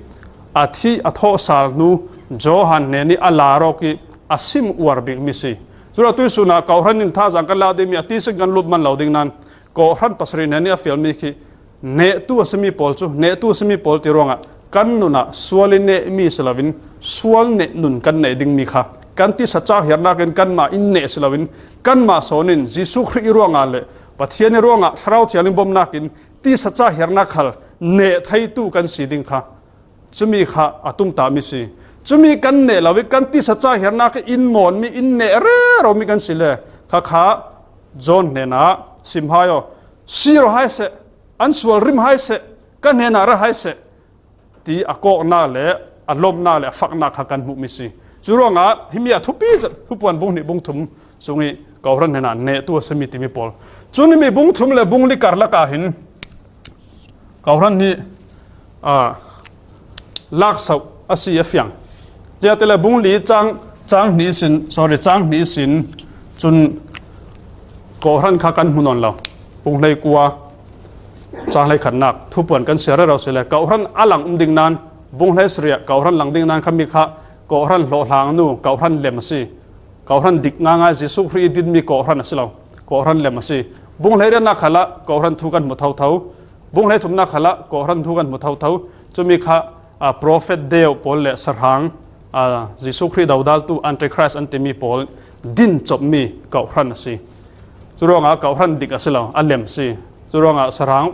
a thi a thawh sal hnu Johan hnen i a lar awk i a sim uar bikmi si. Cura tuihsun ah kawhhran in thazaang kan lak dingmi a tisin kan lup man lo ding nan kawhhran pasarih hnen i a fialmi khi nehtu a simi pawl cu, nehtu a simi pawl ti ruangah kan nun ah sual i nehmi si loin sual neh nun kan neih dingmi kha kan tisa cak hiarnak in kanmah in neh si loin kanmah sawn in Jesuh Khrih i ruangah le Pathian i ruangah Thlarau Thianghlim bomnak in tisa cak hiarnak khal neh theitu kan si ding kha cumi kha a tumtahmi si. Cumi kan neh lo i kan tisa cak hiarnak i in mawnmi, in neh reromi kan si le, kha kha John hnenah sim hai aw, si rawh hai seh, an sual rim hai seh, ka hnenah ra hai seh, ti a kawknak le a lawmhnak le a faknak kha kan hmuhmi si. Cu ruangah himi a thupi zet, Thupuan bung hnih bung thum sung i kawhhran hnenah nehtu a simi timi pawl. Cun himi bung thum le bung li karlak ah hin kawhhran hi, aa, laksoh a si a fiang. Ziate le bung li cang, cang hnih sin, sorry, cang hnih sin cun kawhhran kha kan hmu nawn lo. Bung hleikua, cang hleikhatnak, Thupuan kan siar rero si le, kawhhran a lang um ding nan, bung hleisarih ah kawhhran lang ding nan khami kha kawhhran hlawhhlangnu, kawhhran lem a si. Kawhhran dik ngaingai Jesuh Khrih i dinmi kawhhran a si lo. Kawhhran lem a si. Bung hleiriatnak khalah kawhhran thu kan hmu thotho. Bung hleithumnak khalah kawhhran thu kan hmu thotho. Cumi kha, aa, profet deu pawl le sahrang, aa, Jesuh Khrih dodaltu Antichrist an timi pawl din copmi kawhhran a si. Curuangah kawhhran dik a si lo, a lem si. Curuangah sahrang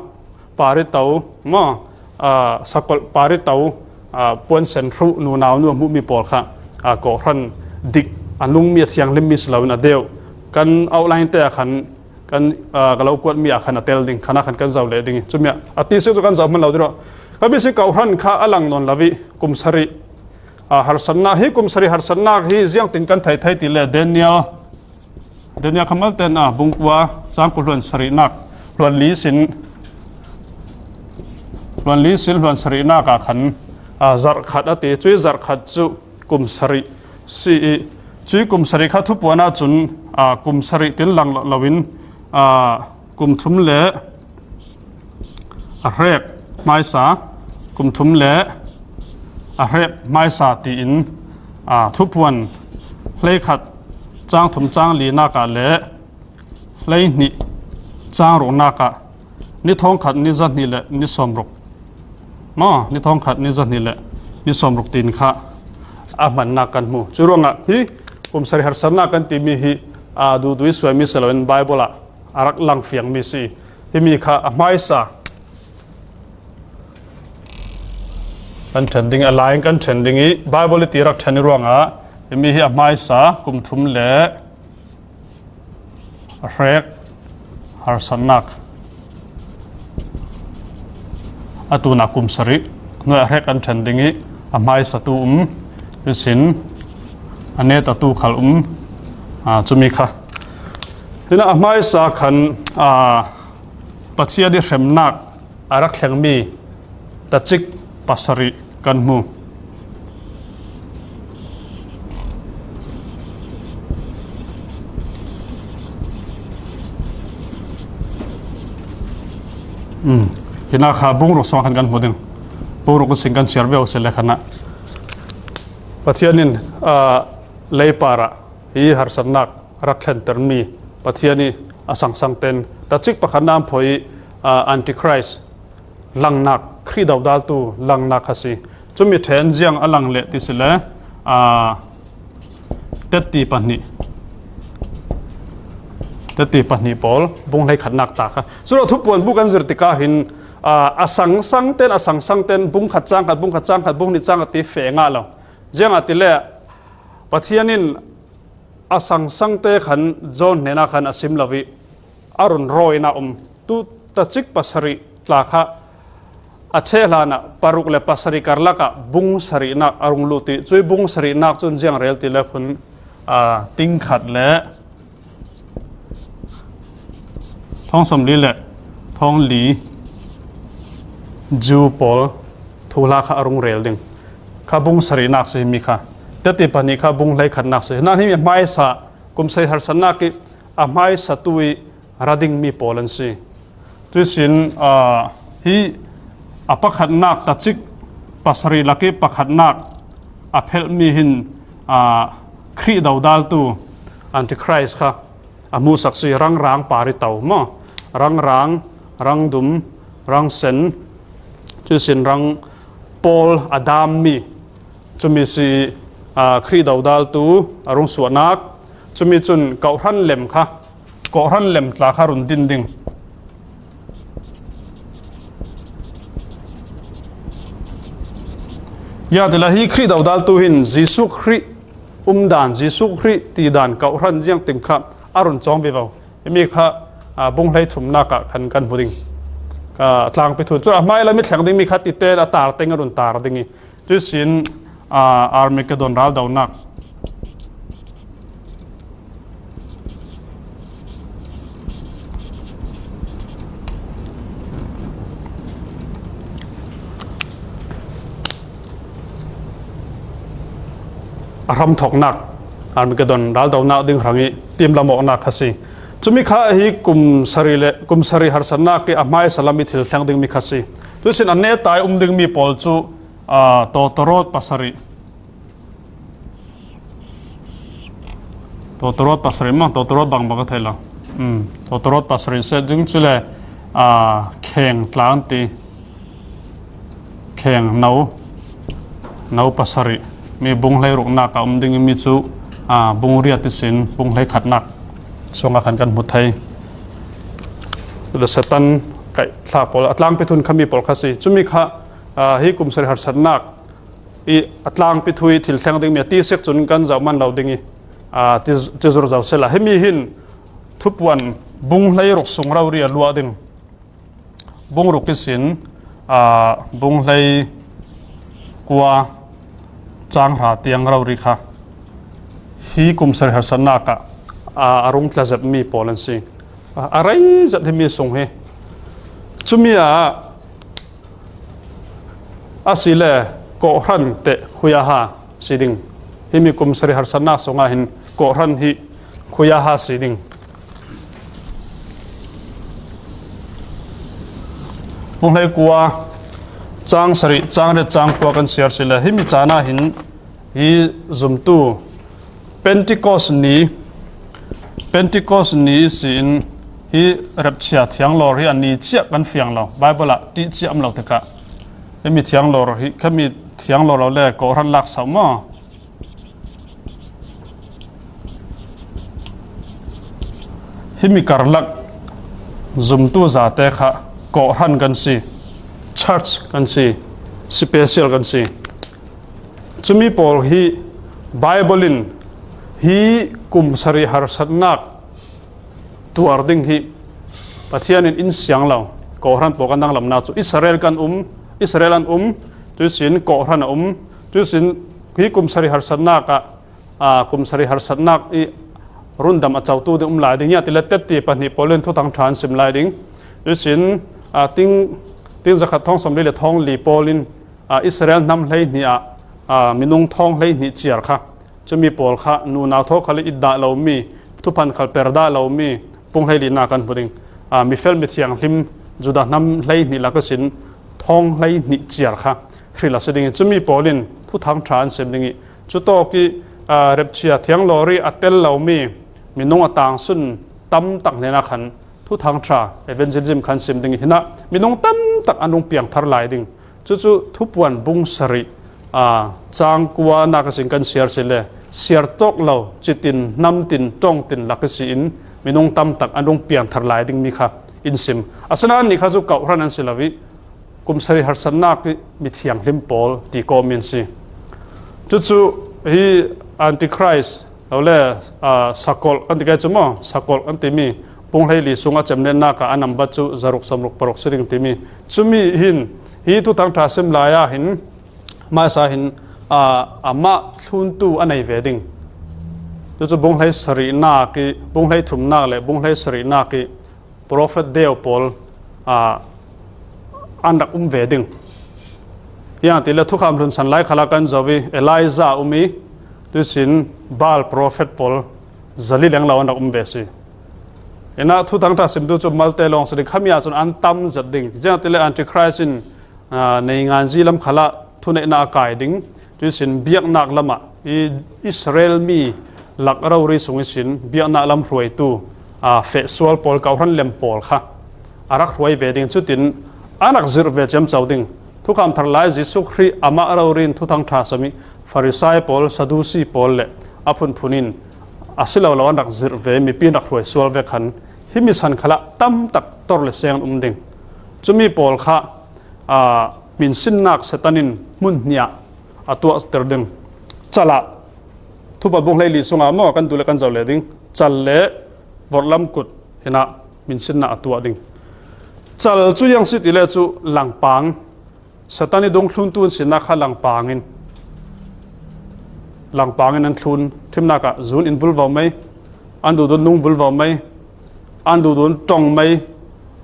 parito maw, aa, sakolh parito, aa, puan sen hruh nunau nu a hmuhmi pawl kha, aa, kawhhran dik a nungmi a thianghlimmi si loin a deuh. Kan outline te ah khan kan, aa, ka lo kuatmi ah khan a tel ding, khan ah khan kan zoh leh ding i cumi ah a ti si cu kan zoh hman lo dih rawh. Ka bisi kawhhran kha a lang nawn lo i kum sarih, aa, harsatnak hi, kum sarih harsatnak hi ziangtin kan thei thei ti le Daniel, Daniel kha malte in, aa, bung kua cang kul hluan sarihnak, hluan li sin, hluan li sin hluan sarihnak ah khan, aa, zarh khat a ti. Cui zarh khat cu kum sarih si i, cui kum sarih kha Thupuan ah cun, aa, kum sarih tin lang lo, loin, aa, kum thum le a hrek hmaisa, kum thum le a hrek hmaisa tiin, aa, Thupuan hleikhat cang thum cang linak ah le hleihnih cang ruknak ah ni thawngkhat ni zahnih le ni sawmruk. Maw, ni thawngkhat ni zahnih le ni sawmruk tiin kha a hmannak kan hmu. Curuangah hi kum sarih harsatnak kan timi hi, aa, duhdui suaimi si loin Bible ah a rak lang fiangmi si. Himi kha a hmaisa kan ṭhen ding, a lai in kan ṭhen ding i Bible i ti rak ṭhen i ruangah himi hi a hmaisa kum thum le a hrek harsatnak. A tuna kum sarih hnuai a hrek kan ṭhen ding i a hmaisatu um, cusin a netatu khal um, aa, cumi kha. Hinah a hmaisa khan, aa, Pathian i hremnak a rak thlengmi tacik pasarih kan hmu. Um, hinah kha bung ruk sung khan kan hmu ding. Bung ruk sin kan siar ve si le khanah Pathian in, aa, leipar ah hi harsatnak rak thlentermi Pathian i a sangsang ten tacik pakhat nan phawi, aa, Antichrist langnak, Khrih dodaltu langnak kha si. Cumi ṭhen ziang a lang leh ti si le, aa, tetti pahnih, tetti pahnih pawl, bung hleikhatnak ta kha. Curuangah Thupuan bu kan zir tikah hin, aa, a sangsang ten, a sangsang ten, bung khat cang khat, bung khat cang khat, bung hnih cang khat ti feh ngah lo. Ziangahtile Pathian in a sangsangte khan John hnenah khan a sim lo i a run rawi in a um. Tu tacik pasarih tla kha a ṭheh hlanah paruk le pasarih karlakah bung sarihnak a rung lut ih, cuih bung sarihnak cun ziang rel ti le khun, aa, ting khat le thawng sawmli le thawng li Jew pawl thuhla kha a rung rel ding. Kha bung sarihnak si himi kha. Teti pahnih kha bung hleikhatnak si. Nain himi a hmaisa kum sarih harsatnak ih a hmaisatu ih ra dingmi pawl an si. Cuihsin, aa, hi a pakhatnak tacik pasarih lakih pakhatnak a phelhmi hin, aa, Khrih dodaltu Antichrist kha a hmuhsak si, rangrang par ih to maw? Rangrang, rangdum, rangsen, cuihsin rang pawl a dammi, cumi si, aa, Khrih dodaltu a rung suahnak, cumi cun kawhhran lem kha, kawhhran lem tla kha run din ding. Ya tila hi Khrih dodaltu hin Jesuh Khrih umdan, Jesuh Khrih tidan, kawhhran ziangtin kha a run cawng vivo. Himi kha, aa, bung hleithumnak ah khan kan hmu ding. Ka tlangpi thu cu a hmai lam ih thleng dingmi kha tite a tar teng a run tar ding ih, cuihsin, aa, Armageddon raldonak. A hramthawknak, Armageddon raldonak ding hrangih timlam awknak kha si. Cumi kha hi kum sarih le kum sarih harsatnak ih a hmaisa lam ih thil thleng dingmi kha si. Cuihsin a neta ih um dingmi pawl cu, aa, Tawtawrawt pasarih. Tawtawrawt pasarih maw, Tawtawrawt bangbang ka thei lo. Um, Tawtawrawt pasarih si ding cule, aa, kheng tla an ti. Kheng no, no pasarih. Mi bung hleiruknak a um ding ih mi cu, aa, bung riat ihsin bung hleikhatnak sungah khan kan hmu thei. Cule Satan kaih thlak pawl, a tlangpi thu in khami pawl kha si. Cumi kha, aa, hi kum sarih harsatnak ih a tlangpi thu ih thil thleng dingmi a tisik cun kan zoh man lo ding ih, aa, ti, ti zur zo sehla. Himi hin Thupuan bung hleiruk sung rori a luah ding. Bung ruk ihsin, aa, bung hleikua cang hra tiang rori kha hi kum sarih harsatnak ah, aa, a rung tlazepmi pawl an si. A, a rei zet himi sung hi. Cumi ah a si le kawhhran teh khuyaha si ding. Himi kum sarih harsatnak sungah hin kawhhran hi khuyaha si ding. Bung hleikua cang sarih, cang riat, cang kua kan siar si le himi caan ah hin hi zumtu Pentecost ni, Pentecost ni ihsin hi rapture thianglawr hi a ni ciah kan fiang lo. Bible ah ṭih ciah um lo tikah, himi thianglawr hi, khami thianglawr lo le kawhhran lak sauh maw? Himi karlak zumtu zate kha kawhhran kan si, church kan si, special kan si. Cumi pawl hi Bible in hi kum sarih harsatnak tuar ding hi Pathian in in siang lo. Kawhhran pawl kan danglamnak cu Israel kan um, Israel an um, cuihsin kawhhran a um, cuihsin hi kum sarih harsatnak ah, aa, kum sarih harsatnak ih rundam a cotu ding um lai ding, ziangah tile tetti pahnih pawl in Thuthang ṭha an sim lai ding. Cuihsin, aa, ting, ting zakhat thawng sawmli le thawng li pawl in, aa, Israel hnam hleihnih ah, aa, minung thawng hleihnih ciar kha, cumi pawl kha nunau thaw khal ih it dah lomi, thuphan khal per dah lomi, bung hleilinak kan hmu ding. Aa, mifel mithianghlim Judah hnam hleihnih lak ihsin thawng hleihnih ciar kha hril a si ding ih, cumi pawl in Thuthang ṭha an sim ding ih, cutawk ih, aa, rapture thianglawr ih a tel lomi minung a tangsun tamtak hnenah khan Thuthang ṭha, evangelism khan sim ding ih, hinah minung tamtak an rung piangthar lai ding. Cucu Thupuan bung sarih, aa, cang kuanak ihsin kan siar si le, siar tawk lo, citin, hnamtin, ṭongtin lak ihsin minung tamtak an rung piangthar lai dingmi kha in sim. Asinain annih kha cu kawhhran an si lo ih, kum sarih harsatnak ih mithianghlim pawl ti kawhmi an si. Cucu hi Antichrist, lo le, aa, sakolh kan ti kai cu maw? Sakolh kan timi Bung hleili sung a cemnetnak ah a nambat cu zaruk sawmruk paruk si ding timi. Cumi hin, hi Thuthang ṭha sim lai ah hin, hmaisa hin, aa, amah thluntu a nei ve ding. Cucu bung hlei sarihnak i, bung hlei thumnak le bung hlei sarihnak i profet deu pawl, aa, an rak um ve ding. Ziangah tile Thukham hlun san lai khalah kan zoh i Elijah a um i, tuisin Baal profet pawl zali lenglo an rak um ve si. Inah Thuthang ṭha simtu cu malte lawng si ding, khami ah cun an tam zet ding. Ziangah tile Antichrist in, aa, nei nganzi lam khalah thuneihnak a kai ding. Tuisin biaknak lamah i Israel mi lak rori sung ihsin biaknak lam hruaitu, aa, feh sual pawl, kawhhran lem pawl kha a rak hruai ve ding. Cutin a rak zirh ve ciamco ding. Thukham thar lai Jesuh Khrih amah rori in Thuthang ṭha sam i Farisai pawl, Sadusi pawl le a phunphun in a si lo lo an rak zirh ve, mipi an rak hruai sual ve khan himi san khalah tam tak tor le seng an um ding. Cumi pawl kha, aa, hminsinnak Satan in hmun hnih ah a tuahter ding. Cal ah, Thupuan bung hleili sungah maw kan duh le kan zoh le ding. Cal le vorhlam kut hinah hminsinnak a tuah ding. Cal cu ziang si tile cu langpang, Satan i dungthluntu an sinak kha langpang in, langpang in an thlun. Ṭhimnak ah zun in vulvo mai, an duhdun nung vulvo mai, an duhdun ṭong mai,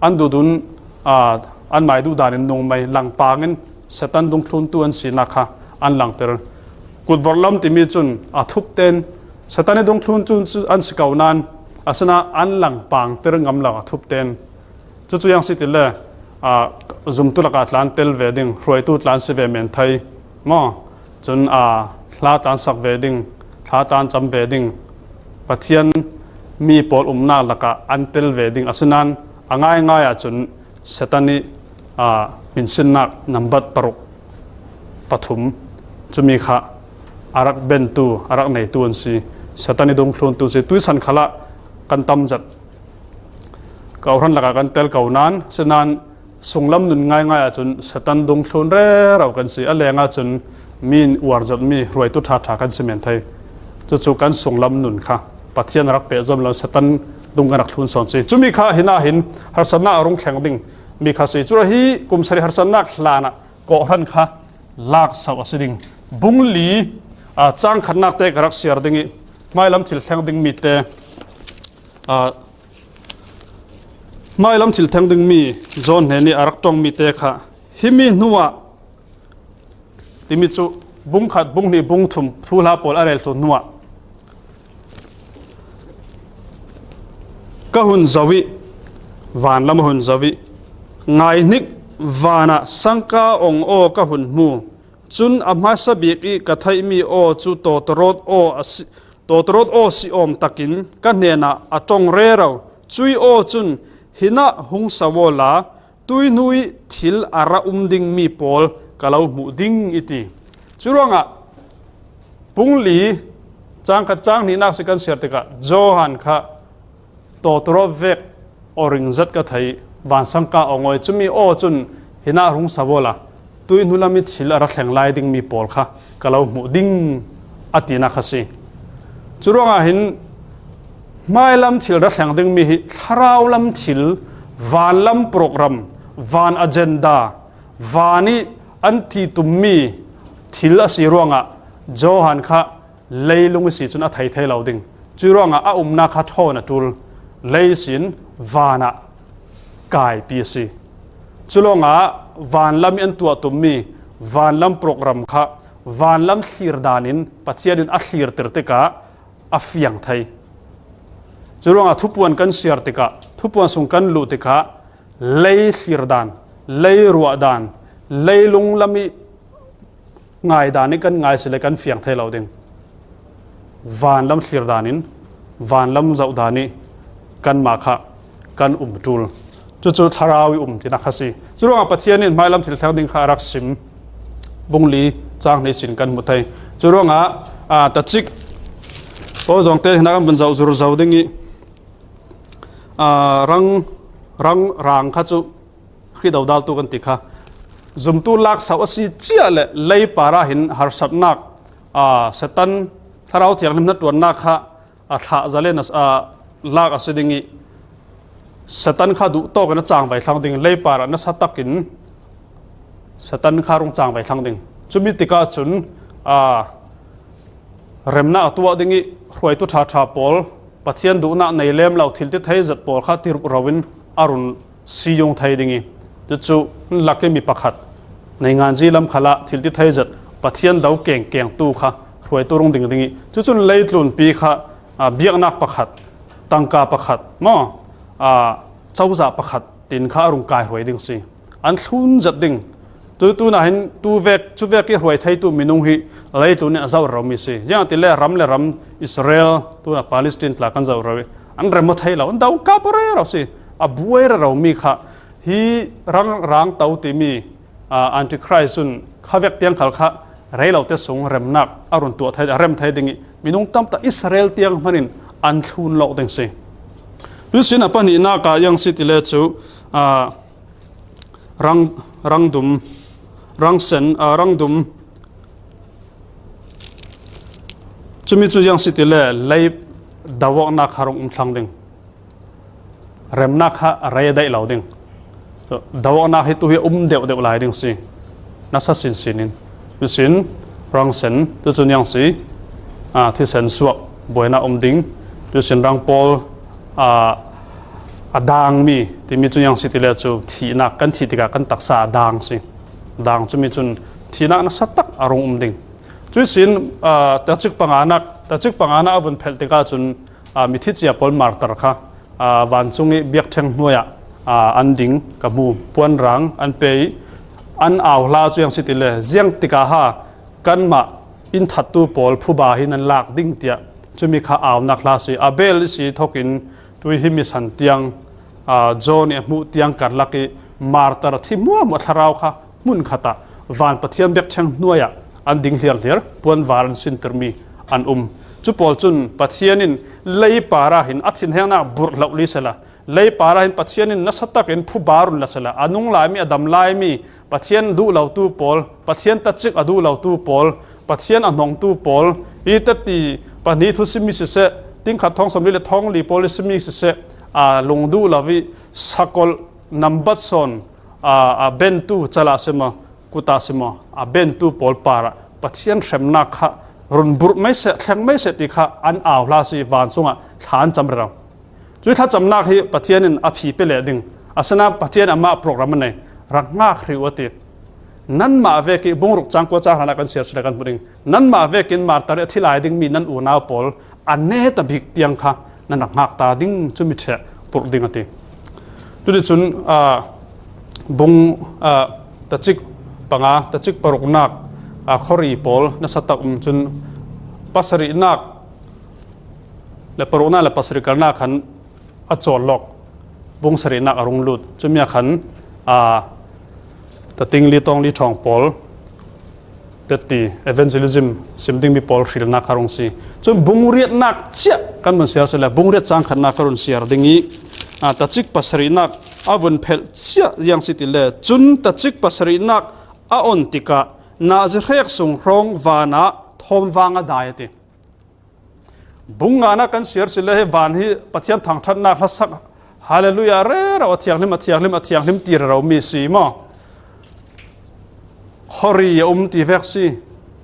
an duhdun, aa, an mai duhdan in nung mai, langpang in Satan dungthluntu an sinak kha an langter. Kut vorhlam timi cun a thup ten, Satan i dungthluntu cu an si ko nain, asinain an langpangter ngam lo a thup ten. Cucu ziang si tile, aa, zumtu lakah tlan tel ve ding, hruaitu tlan si ve men thei maw? Cun, aa, hla tlan sak ve ding, hla tlan cam ve ding, Pathian mi pawl umnak lakah an tel ve ding. Asinain a ngaingai ahcun Satan i, aa, hminsinnak nambat paruk, pathum, cumi kha a rak bentu, a rak neitu an si. Satan i dungthluntu si. Tuisan khalah kan tam zet. Kawhhran lakah kan tel ko nain, asinain sunglam nun ngaingai ahcun Satan dungthlun rero kan si. A leng ahcun mi in uar zetmi hruaitu ṭhaṭha kan si men thei. Cucu kan sunglam nun kha Pathian a rak pehzom lo, Satan dung kan rak thlun sawn si. Cumi kha hinah hin harsatnak a rung thleng ding mi kha si. Cule hi kum sarih harsatnak hlan ah kawhhran kha lak sauh a si ding. Bung li, aa, cang khatnak te ka rak siar ding i, hmailam thil thleng dingmi te, aa, hmailam thil thleng dingmi John hnen i a rak ṭongmi te kha himi hnuah timi cu bung khat, bung hnih, bung thum thuhla pawl a rel thlu hnuah ka hun zoh i, van lam a hun zoh i, ngaihnik, van ah sangka ong aw ka hun hmu. Cun a hmaisa bik i ka theihmi aw cu tawtawrawt aw a si, tawtawrawt aw si awm takin ka hnenah a ṭong rero. Cui aw cun, "Hinah hung so awla, tuihnu i thil a ra um dingmi pawl ka lo hmuh ding," i ti. Curuangah bung li cang khat cang hnihnak si kan siar tikah Johan kha tawtawrawt vek aw ring zet ka thei, vansangka aw ngawi, cumi aw cun, "Hinah hung so awla, tuihnu lam i thil a ra thleng lai dingmi pawl kha ka lo hmuh ding," a tinak a si. Curuangah hin hmailam thil ra thleng dingmi hi thlarau lam thil, van lam program, van agenda, van i an ti tummi thil a si ruangah Johan kha leilung ihsi cun a thei thei lo ding. Curuangah a umnak kha ṭhawn a ṭul, lei ihsin van ah kaipi a si. Culawngah van lam i an tuah tummi van lam program kha van lam thlir dan in Pathian in a thlirter tikah a fiang thei. Curuangah thupuan kan siar tikah, thupuan sung kan luh tikah lei thlir dan, lei ruah dan, leilung lam i ngai dan i kan ngai si le kan fiang thei lo ding. Van lam thlir dan in, van lam zoh dan i kanmah kha kan um ṭul. Cucu thlarau i um tinak kha si. Curuangah Pathian in hmailam thil thleng ding kha a rak sim. Bung li cang hnih sin kan hmu thei. Curuangah, aa, tacik Paul zawngte hinah kan vun zoh zur zo ding i, aa, rang, rang, rang kha cu Khrih dodaltu kan ti kha. Zumtu lak sauh a si cia le lei par ah hin harsatnak, aa, Satan Thlarau Thianghlim hnaṭuannak kha a thlah zalen a, aa, lak a si ding i, Satan kha duh tawkin a changvai thlang ding, leipar ah nasa takin Satan kha rung changvai thlang ding. Cumi tikah cun, aa, remnak a tuah ding ih hruaitu ṭhaṭha pawl, Pathian duhnak nei lem lo thiltithei zet pawl kha tiruh ro in a run si yung thei ding ih, cucu lak ih mi pakhat, neinganzi lam khalah thiltithei zet Pathian do kengkengtu kha hruaitu rung ding ding ih, cucun leitlunpi kha, aa, biaknak pakhat, tangka pakhat maw, aa, cozah pakhat tin kha a rung kaihruai ding si. An thlun zet ding. Tu, tunah hin tuvek, cuvek ih hruai theitu minung hi leitlun in a zoh romi si. Ziangahtile ram le ram, Israel, tunah Palestine tla kan zoh ro ih an rem aw thei lo, an dongkap aw rero si. A buai rero mi kha hi rang, rang to timi, aa, Antichrist cun khavek tiang khal kha rei lote sung remnak a run tuah thei, a rem thei ding ih minung tamtak Israel tiang hmanin an thlun lo ding si. Cusin a pahnihnak ah ziang si tile cu, aa, rang, rangdum, rangsen, aa, rangdum, cumi cu ziang si tile lei do awknak kha rung um thlang ding. Remnak kha a rei a daih lo ding. Dawknak hi tu hi a um deuhdeuh lai ding si. Nasa sinsin in. Cusin rangsen, cucu niang si, aa, thisen suak, buainak um ding. Cusin rang pawl, aa, a dangmi, timi cu niang si tile cu thihnak kan thih tikah kan taksa a dang si. Dang cumi cun thihnak nasa tak a rung um ding. Cuisin, aa, tacik panganak, tacik panganak a vun phelh tikah cun, aa, mithi cia pawl martar kha, aa, vancung ih biakṭheng hnuai ah, aa, an ding ka hmu. Puanrang an pe ih an au hla cu ziang si tile, ziang tikah ha kanmah in thattu pawl phuba hi nan lak ding tiah cumi kha aunak hla si. Abel ih si thokin tui hi misan tiang, aa, John ih a hmuh tiang karlak ih martar a thi hmuahhmuah thlarau kha hmun khat ah van Pathian biakṭheng hnuai ah an ding hliarhliar, puanvar an sintirmi an um. Cu pawl cun Pathian in leipar ah hin a thinhengnak burh hlohli sehla, leipar ah hin Pathian in nasa takin phuba run la sehla, a nung laimi, a dam laimi, Pathian duh lotu pawl, Pathian tacik a duh lotu pawl, Pathian a hnongtu pawl, hi teti pahnih thu simi siseh, tingkhat thawng sawmli le thawng li pawl ih simi siseh, aa, lung duh lo ih sakolh nambat sawn, aa, a bentu calah si maw, kut ah si maw, a bentu pawl parah Pathian hremnak kha run burh meiseh, thleng meiseh ti kha an au hla si, vancung ah thla an cam rero. Cuih thlacamnak hi Pathian in a phi pe leh ding. Asinain Pathian amah program a nei, rak ngak hrih uh a ti. Nanmah vek ih bungruk cangkua cang hlanah kan siar sila kan hmuh ding. Nanmah vekin martar ih a thi lai dingmi nan unau pawl a neta bik tiang kha nan rak ngak ta ding, cumi ṭheh purh ding a ti. Cuticun, aa, bung, aa, tacik panga, tacik paruknak, aa, khuari pawl nasa tak um cun pasarihnak le paruknak le pasarih karnak khan a cawllawk, bung sarihnak a rung lut. Cumi ah khan, aa, tating li tawng li ṭhawng pawl, teti evangelism sim dingmi pawl hrilnak kha rung si. Cun bung riatnak ciah kan vun siar sehla, bung riat cang khatnak ka run siar ding ih, aa, tacik pasarihnak a vun phelh ciah ziang si tile, cun tacik pasarihnak a on tikah nazi hrek sung hrawng van ah thawmvang a dai a ti. Bung nganak kan siar sile hi van hi Pathian thangṭhatnak hlasak, Hallelujah, rero, a thianghlim, a thianghlim, a thianghlim ti rero mi si maw? Khuari a um ti vek si,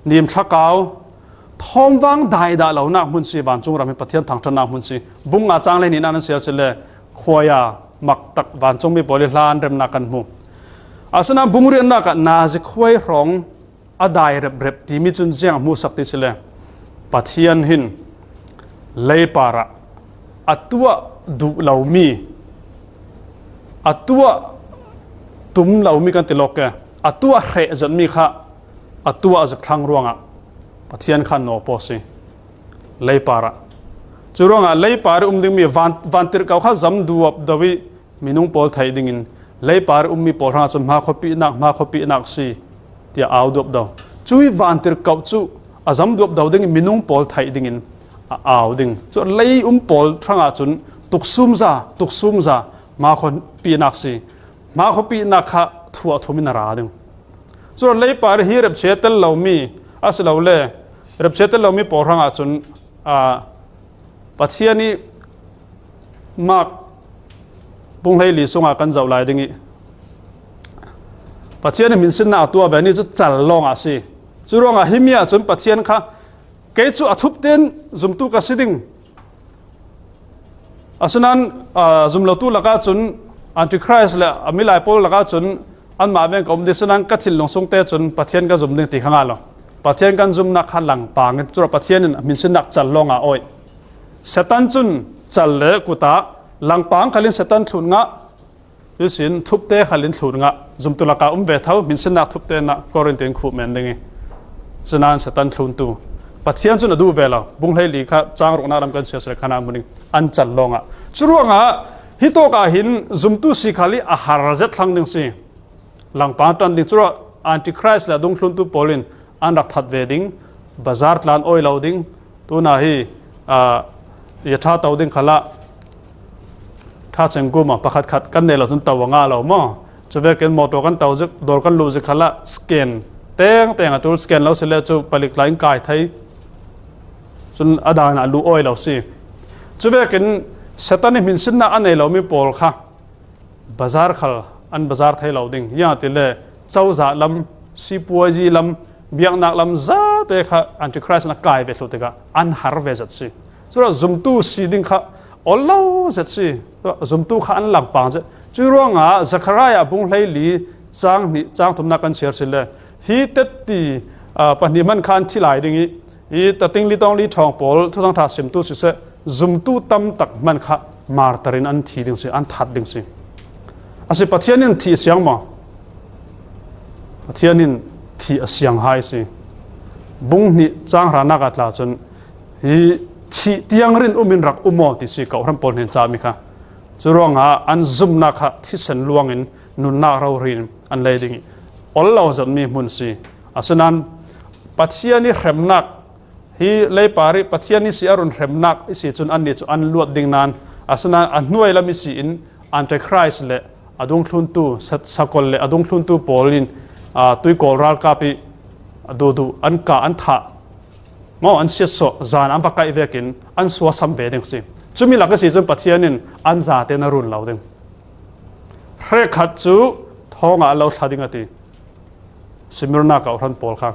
nim thlakau, thawmvang daidah lonak hmun si, vancung ram hi Pathian thangṭhatnak hmun si. Bung nga cang le hnihnak nan siar sile, khuaya maktak vancungmi pawl ih hla an remnak kan hmu. Asinain bung riatnak ah nazi khuai hrawng a dai reprep timi cun ziang a hmuhsak ti sile, Pathian hin leipar ah a tuah duh lomi, a tuah tum lomi kan ti lawk e, a tuah hreh zetmi kha a tuah zik thlang ruangah Pathian kha nawpaw si. Leipar ah, cu ruangah leipar ih um dingmi van, vantirhkoh kha zam duapdo ih minung pawl theih dingin, leipar ih ummi pawl hrangah cun hmakhuapihnak, hmakhuapihnak si, tiah au duapdo. Cuih vantirhkoh cu a zam duapdo dingin minung pawl theih dingin a au ding. Cu lei um pawl hrangah cun tuksumza, tuksumza, hmakhuapihnak si, hmakhuapihnak kha thuah thum in a ra ding. Cu leipar hi repchia tel lomi asilole, repchia tel lomi pawl hrangah cun, aa, Pathian ih Mark Bung hleili sungah kan zoh lai ding ih, Pathian in hminsinna a tuah ve ni cu cal lawngah a si. Curuangah himi ahcun Pathian kha kei cu a thup tein zumtu ka si ding. Asinain, aa, zum lotu lakah cun Antichrist le a milai pawl lakah cun anmah veng ka um ding, asinain ka thinlung sungte cun Pathian ka zum ding ti kha ngah lo. Pathian kan zumnak kha langpang in, curuah Pathian in hminsinnak cal lawngah a awih. Satan cun cal le kut ah langpang khal in Satan thlun ngah, ihsin thupte khal in thlun ngah, zumtu lakah um ve tho, hminsinnak thupte in ah Korin tin khuh men ding ih, cinain Satan thluntu. Pathian cun a duh ve lo, bung hleili kha cang ruknak lam kan siar sile khan ah hmu ding, an cal lawngah. Curuangah hitawk ah hin zumtu si khal ih a har zet thlang ding si. Langpang ṭan ding, curuah Antichrist le a dungthluntu pawl in an rak that ve ding, bazar tlan awi lo ding, tunah hi, aa, i ṭha to ding khalah ṭha cengkuma pakhat khat kan nei lo cun to a ngah lo maw? Cuvekin motor kan to zik, dawr kan luh zik khalah scan tengteng a ṭul, scan lo sile cu palik tla in kai thei. Cun a dan ah luh awi lo si. Cuvekin Satan ih hminsinnak a nei lomi pawl kha bazar khal an bazar thei lo ding. Ziangahtile cozah lam, sipuazi lam, biaknak lam zate kha Antichrist in a kai ve thluh tikah an har ve zet si. Curuah zumtu si ding kha ol lo zet si. Curuah zumtu kha an langpang zet. Curuangah Zechariah bung hleili cang hnih, cang thumnak kan siar sile, hi tetti, aa, pahnih hman kha an thi lai ding ih, hi tating litawng li ṭhawng pawl thuthang ṭha simtu siseh, zumtu tam tak hman kha martar in an thi ding si, an that ding si. A si, Pathian in thih a siang maw? Pathian in thih a siang hai si. Bung hnih cang hranak ah tla cun, hi thih tiang rin um in rak um aw ti si, kawhhran pawl hnen cami kha. Curuangah an zumnak kha thisen luangin nunnak rori in an lei ding ih, ol lo zetmi hmun si. Asinain Pathian ih hremnak, hi leipar ih Pathian ih si a run hremnak ih si cun annih cu an luat ding nain, asinain a hnuai lam ih si in Antichrist le a dungthluntu, sa-, sakol le a dungthluntu pawl in, aa, tuikawl ralkap ih a duhduh an kah, an thah maw, an siatsuah, zan an va kaih vekin an suasam ve ding si. Cumi lak ih si cun Pathian in an zate na run lo ding. Hrekkhat cu thawngah an lo thla ding a ti. Smyrna kawhhran pawl kha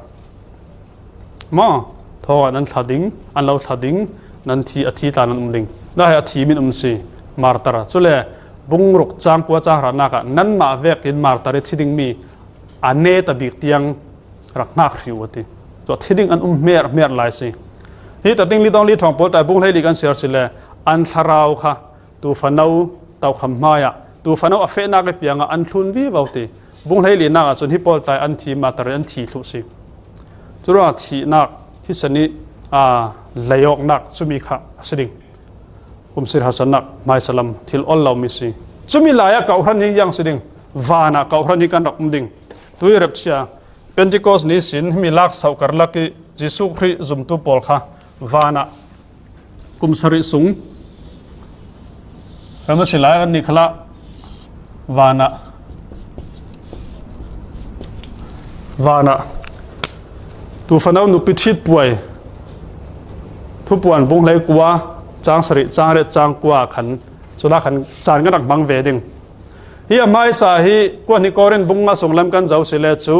maw, thawngah nan thla ding, an lo thla ding, nan thi, a thi tla nan um ding. Dah hi a thi min um si, martar. Cule bung ruk cang kua cang hranak ah nanmah vekin martar ih thi dingmi a neta bik tiang rak hngak hri uh a ti. Cu a thi ding an um hmer hmer lai si. Hi tating litawng li ṭhawng pawl ta bung hleili kan siar sile, an thlarau kha tufano tokham hmaiah tufano a fehnak ih piangah an thlun vivo ti. Bung hleilinak ah cun hi pawl tlai an thi, martar in an thi thluh si. Curuangah thihnak hi san ih, aa, leiawknak cumi kha a si ding. Kumsir harsatnak hmaisa lam thil ol lomi si. Cumi lai ah kawhhran hi ziang si ding. Van ah kawhhran hi kan rak um ding. Tui repchia Pentecost ni sin himi laksauh karlak ih Jesuh Khrih zumtu pawl kha van ah kum sarih sung kan va si lai, kan nih khalah van ah, van ah tufano nupi ṭhit puai, Thupuan bung hleikua, cang sarih, cang riat, cang kua khan, cula khan caan kan rak hmang ve ding. Hi a hmaisa hi, kuat hnih Korin bung nga sung lam kan zoh sile cu,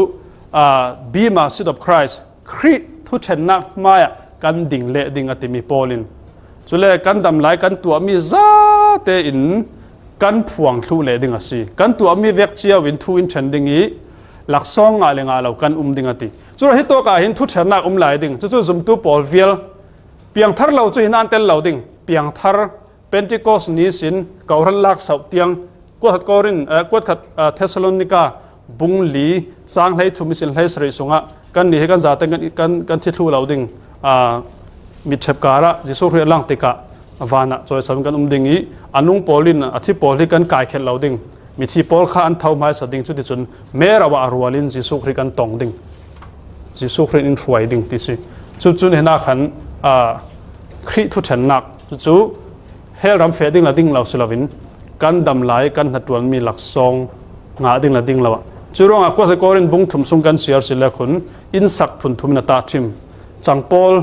aa, bema seat of Christ, Khrih thuṭhennak hmaiah kan ding leh ding a timi Paul in, cule kan dam lai kan tuahmi zate in kan phuang thluh leh ding a si. Kan tuahmi vek cio in thu in ṭhen ding ih laksawng ngah le ngah lo kan um ding a ti. Curuangah hitawk ah hin thuṭhennak um lai ding. Cucu zumtu pawl vial piangthar lo cu hin an tel lo ding. Piangthar Pentecost ni sin kawhhran laksauh tiang, kuatkhat Korin, eh, kuatkhat, eh, Thessalonika bung li, cang hleithum ihsin hleisarih sungah kannih hi kan zate kan, kan, kan thi thluh lo ding. Ah, mitṭhep karah Jesuh Khrih a lang tikah vanah cawisam kan um ding ih, a nung pawl in a thi pawl hi kan kaikhelh lo ding. Mithi pawl kha an tho hmaisa ding, cuticun mero ah a rual in Jesuh Khrih kan tong ding. Jesuh Khrih in hruai ding ti si. Cucun hinah khan, aa, Khrih thuṭhennak cucu hell ram feh ding la ding lo si loin kan dam lai kan hnaṭuanmi laksawng ngah ding la ding lo ah. Curuangah kuatkhat Korin bung thum sung kan siar sile khun innsak phun thum in a tahṭhim. Cang pawl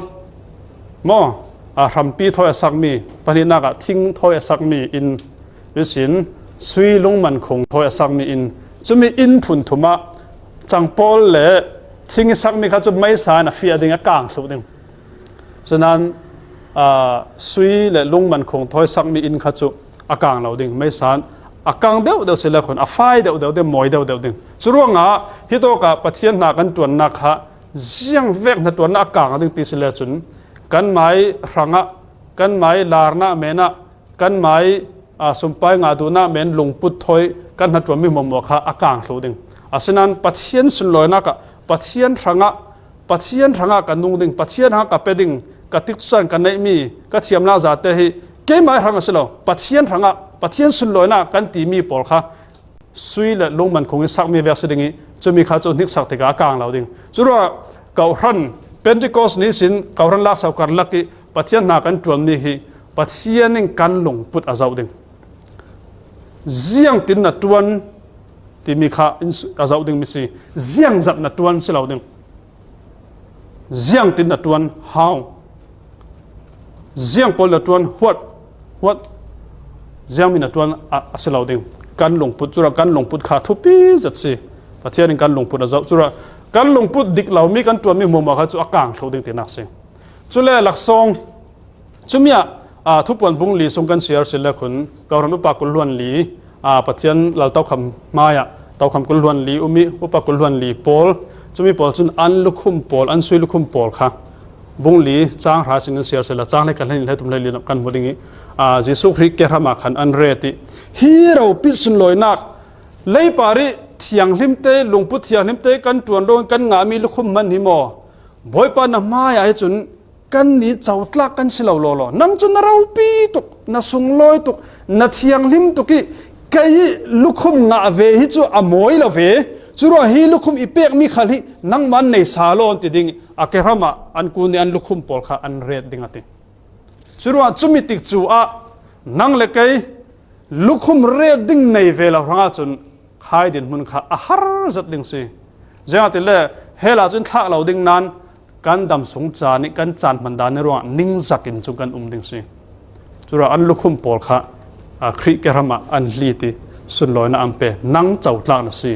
maw, a hrampi thawi a sakmi, pahnihnak ah thing thawi a sakmi inn ihsin sui lungman khung thawi a sakmi inn, cumi inn phun thumah changpawl le thing i sakmi kha cu meisa in a fiah ding, a kang thluh ding. Cunan, aa, sui le lungman khung thawi sakmi inn kha cu a kang lo ding, meisa in a kang deuh deuh si le khun a fai deuh deuh ding, mawi deuh deuh ding. Curuangah hitawkah Pathian hna kan ṭuannak kha ziang vek hna ṭuannak a kang ding ti si le cun kan mai hrangah, kan mai larnak menah, kan mai, aa, sumpai ngah duhnak men lungput thawi kan hnaṭuanmi hmuahhmuah kha a kang thluh ding. Asinain Pathian sunlawinak ah Pathian hrangah, Pathian hrangah ka nung ding, Pathian hrangah ka pe ding, ka tikcu in ka neihmi ka thiamnak zate hi keimah hrang a si lo, Pathian hrangah, Pathian sunlawinak kan timi pawl kha sui le lungman khung i sakmi vek si ding i, cumi kha cu hniksak tikah a kang lo ding. Curuangah kawhhran, Pentecost ni sin kawhhran lakso karlak i Pathian hna kan ṭuanmi hi Pathian in kan lungput a zoh ding. Ziangtin na ṭuan timi kha in su-, a zoh ding mi si. Ziangzat na ṭuan si lo ding. Ziangtin na ṭuan, hau. Ziang pawl na ṭuan, huat, huat. Ziangmi na ṭuan a, a si lo ding. Kan lungput, curuangah kan lungput kha thupi zet si. Pathian in kan lungput a zoh. Curuangah kan lungput dik lomi kan ṭuanmi hmuahhmuah kha cu a kang thluh ding tinak si. Cule laksawng, cumi ah, aa, Thupuan bung li sung kan siar si le khun, kawhhran upa kul hluan li, aa, Pathian lal tokham hmaiah tokham kul hluan li um i upa kul hluan li pawl, cumi pawl cun an lukhum pawl, an sui lukhum pawl kha bung li cang hra sin kan siar si le, cang hlei kan hleihnih, hlei thum, hleili kan hmu ding i, aa, Jesuh Khrih kehram ah khan an ret i, hi ropi sunlawinak leipar i thianghlim te, lungput thianghlim te kan ṭuan dawng kan ngahmi lukhum hman hi maw? Bawipa na hmaiah hi cun kannih cotlak kan si lo lawlaw. Nang cu na ropi tuk, na sunglawi tuk, na thianghlim tuk i kei i lukhum ngah ve hi cu a mawi lo ve. Curuangah hi lukhum i pekmi khal hi nangmah an nei sa law an ti ding i a kehram ah an kun i an lukhum pawl kha an ret ding a ti. Curuangah cumi tikcu ah nang le kei lukhum ret ding nei ve lo hrangah cun khai dinhmun kha a har zet ding si. Ziangahtile hell ah cun thlak lo ding nain kan dam sung caan i kan caan hman dan i ruangah ningzak in cun kan um ding si. Curuangah an lukhum pawl kha, aa, Khrih kehram ah an hlit i sunlawinak an pe. Nang cotlak na si,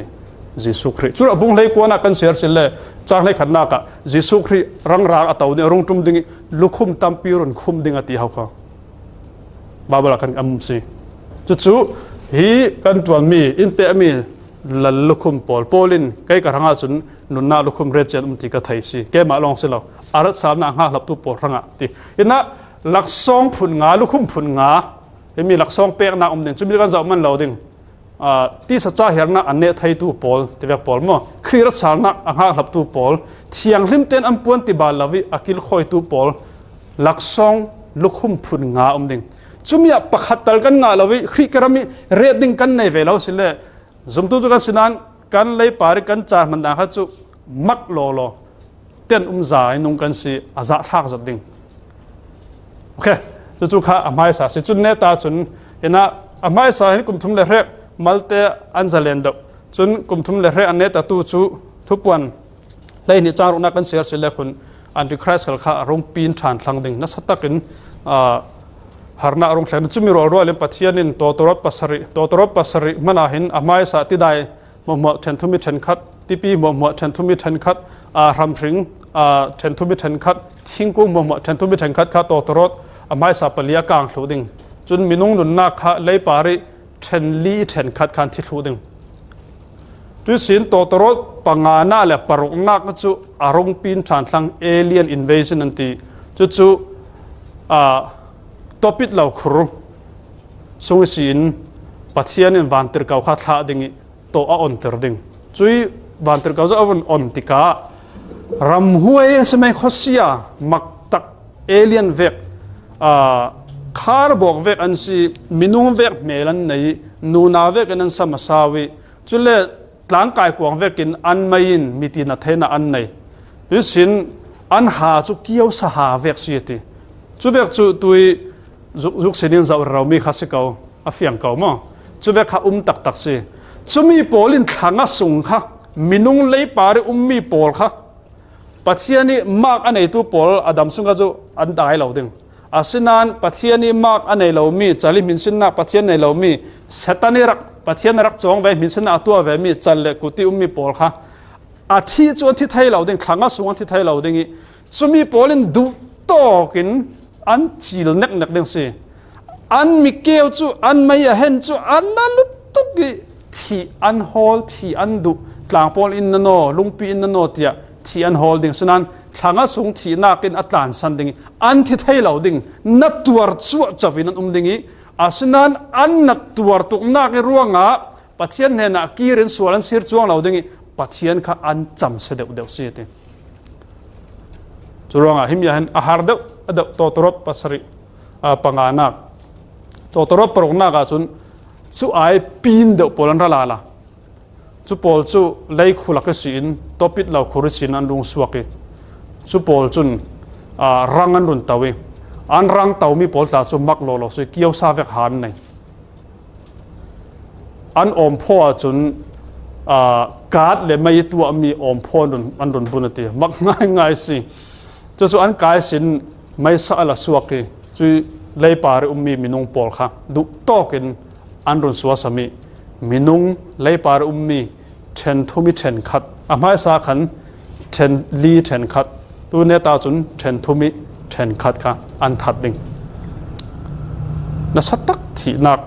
Jesuh Khrih. Curuangah bung hleikuan ah kan siar si le cang hleikhatnak ah Jesuh Khrih rangrang a to ding, a rung ṭum ding i lukhum tampi run khum ding a ti hau kha Baibal ah kan um si. Cucu hi kan ṭuanmi, in pekmi lal lukhum pawl, Paul in kei ka hrangah cun nunnak lukhum ret cian um ti ka thei si. Keimah lawng si lo, a ratsalnak a hngakhlaptu pawl hrangah ti. Innah laksawng phun nga, lukhum phun nga, himi laksawng peknak um ding, cumi kan zoh man lo ding. Aa, tisa ca hiarnak a neh theitu pawl, tivek pawl maw? Khrih ratsalnak a hngakhlaptu pawl, thianghlim tein an puan ti bal lo i a kilkhawitu pawl, laksawng lukhum phun nga um ding. Cumi ah pakhat tal kan ngah lo i Khrih kehram i ret ding kan nei ve lo si le, zumtu cu kan si nain kan leipar i kan caan hman dan kha cu mak lawlaw ten um za i nung kan si, a zahthlak zat ding. Okay, cucu kha a hmaisa si. Cun neta cun, innah a hmaisa hi kum thum le hrek malte an zalen deuh. Cun kum thum le hrek an neta tu cu Thupuan hleihnih cang ruknak kan siar si le khun Antichrist khal kha a rung pin ṭhan thlang ding. Nasa takin, aa, harnak a rung thleng ding. Cumi rualrual in Pathian in tawtawrawt pasarih, tawtawrawt pasarih hmanah hin a hmaisa tidai hmuahhmuah ṭhen thum i ṭhenkhat, tipi hmuahhmuah ṭhen thum i ṭhenkhat, aa, hramhring, aa, ṭhen thum i ṭhenkhat, thingkung hmuahhmuah ṭhen thum i ṭhenkhat kha tawtawrawt a hmaisa pali a kang thluh ding. Cun minung nunnak kha leipar i ṭhen li i ṭhenkhat khan thi thluh ding. Cuihsin tawtawrawt panganak le paruknak cu a rung pin ṭhan thlang, alien invasion an ti. Cucu, aa, topit lo khur sung ihsin Pathian in vantirhko kha thlah ding i tawh a onter ding. Cui vantirhko cu a vun on tikah ramhuai a si mai, khuasia maktak, alien vek, aa, kharbawk vek an si, minung vek hmel an nei, nunau vekin an sam a sau i, cule tlangkai kuang vekin an mei in mitin a theihnak an nei. Cuihsin an ha cu kiosa ha vek si a ti. Cuvek cu tui zuk, zuk sinin zoh rero mi kha si ko, a fiang ko maw? Cuvek kha um taktak si. Cumi pawl in thla nga sung kha, minung leipar i ummi pawl kha, Pathian i mak a neitu pawl a dam sung kha cu an dai lo ding. Asinain Pathian ih mark a nei lo mi, chal ih hminsinnak Pathian nei lo mi, Satan ih rak, Pathian a rak cawng ve, hminsinnak a tuah ve mi, chal le kut ih um mi pawl kha a thih cu an thi thei lo ding, thlanga sung an thi thei lo ding ih, cumi pawl in duh tawkin an cil neknek ding si. An mikeu cu, an mei a hen cu, an na lutuk ih thih an hawl, thih an duh, tlangpawl in na naw, lungpi in na naw tiah thih an hawl ding. Sinain thlanga sung thihnak in a tlansan ding ih, an thi thei lo ding, na tuar cuahco in an um ding ih, asinain an na tuar tuknak ih ruangah Pathian hnenah kir in sual an sir cuang lo ding ih, Pathian kha an camsia deuhdeuh si a ti. Curuangah himi ah hin a har deuh, a deuh, Tawtawrawp pasarih, aa, panganak, Tawtawrawp paruknak ahcun cu ai pin deuh pawl an ra lala. Cu pawl cu leikhulak ihsin, tawpit lo khur ihsin an lungsuak ih, cu pawl cun, aa, rang an run to ih, an rang tomi pawl tla cu mak lawlaw si, kiosa vek ha an nei. An awmphaw ahcun, aa, kat le mei tuahmi awmphaw an run, an run bun a ti. Mak ngaingai si. Cucu an kai sin meisa a la suak ih, cui leipar ih ummi minung pawl kha duh tawkin an run suasam ih, minung leipar ih ummi ṭhen thum ih ṭhen khat, a hmaisa khan ṭhen li ṭhen khat, tu neta cun ṭhen thum ih ṭhen khat kha an that ding. Nasa tak thihnak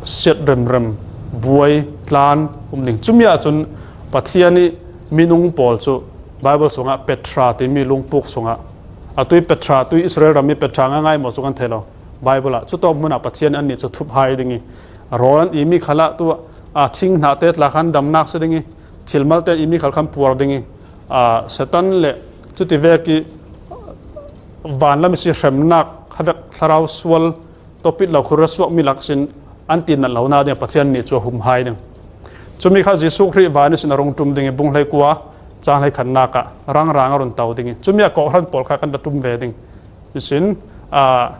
siat remrem, buai, tlan um ding. Cumi ahcun Pathian ih minung pawl cu Baibal sungah Petra timi lungpuk sungah, a tui Petra, tui Israel ram ih Petra ngaingai maw cu kan thei lo. Baibal ah cutawk hmunah Pathian ih annih cu thup hai ding ih, rawl an imi khalah tu, aa, thing hnahte tla khan damnak si ding ih, thil malte an imi khal khan puar ding ih, aa, Satan le cuti vek ih vanlam ihsi hremnak kha vek thlarau sual tawpit lo khur a suakmi lak sin an tinat lo nading Pathian nih cu a hum hai ding. Cumi kha Jesuh Khrih van ihsin a rung ṭum ding ih bung hleikua cang hleikhatnak ah rangrang a run to ding ih, cumi ah kawhhran pawl kha kan ra ṭum ve ding. Ihsin, aa,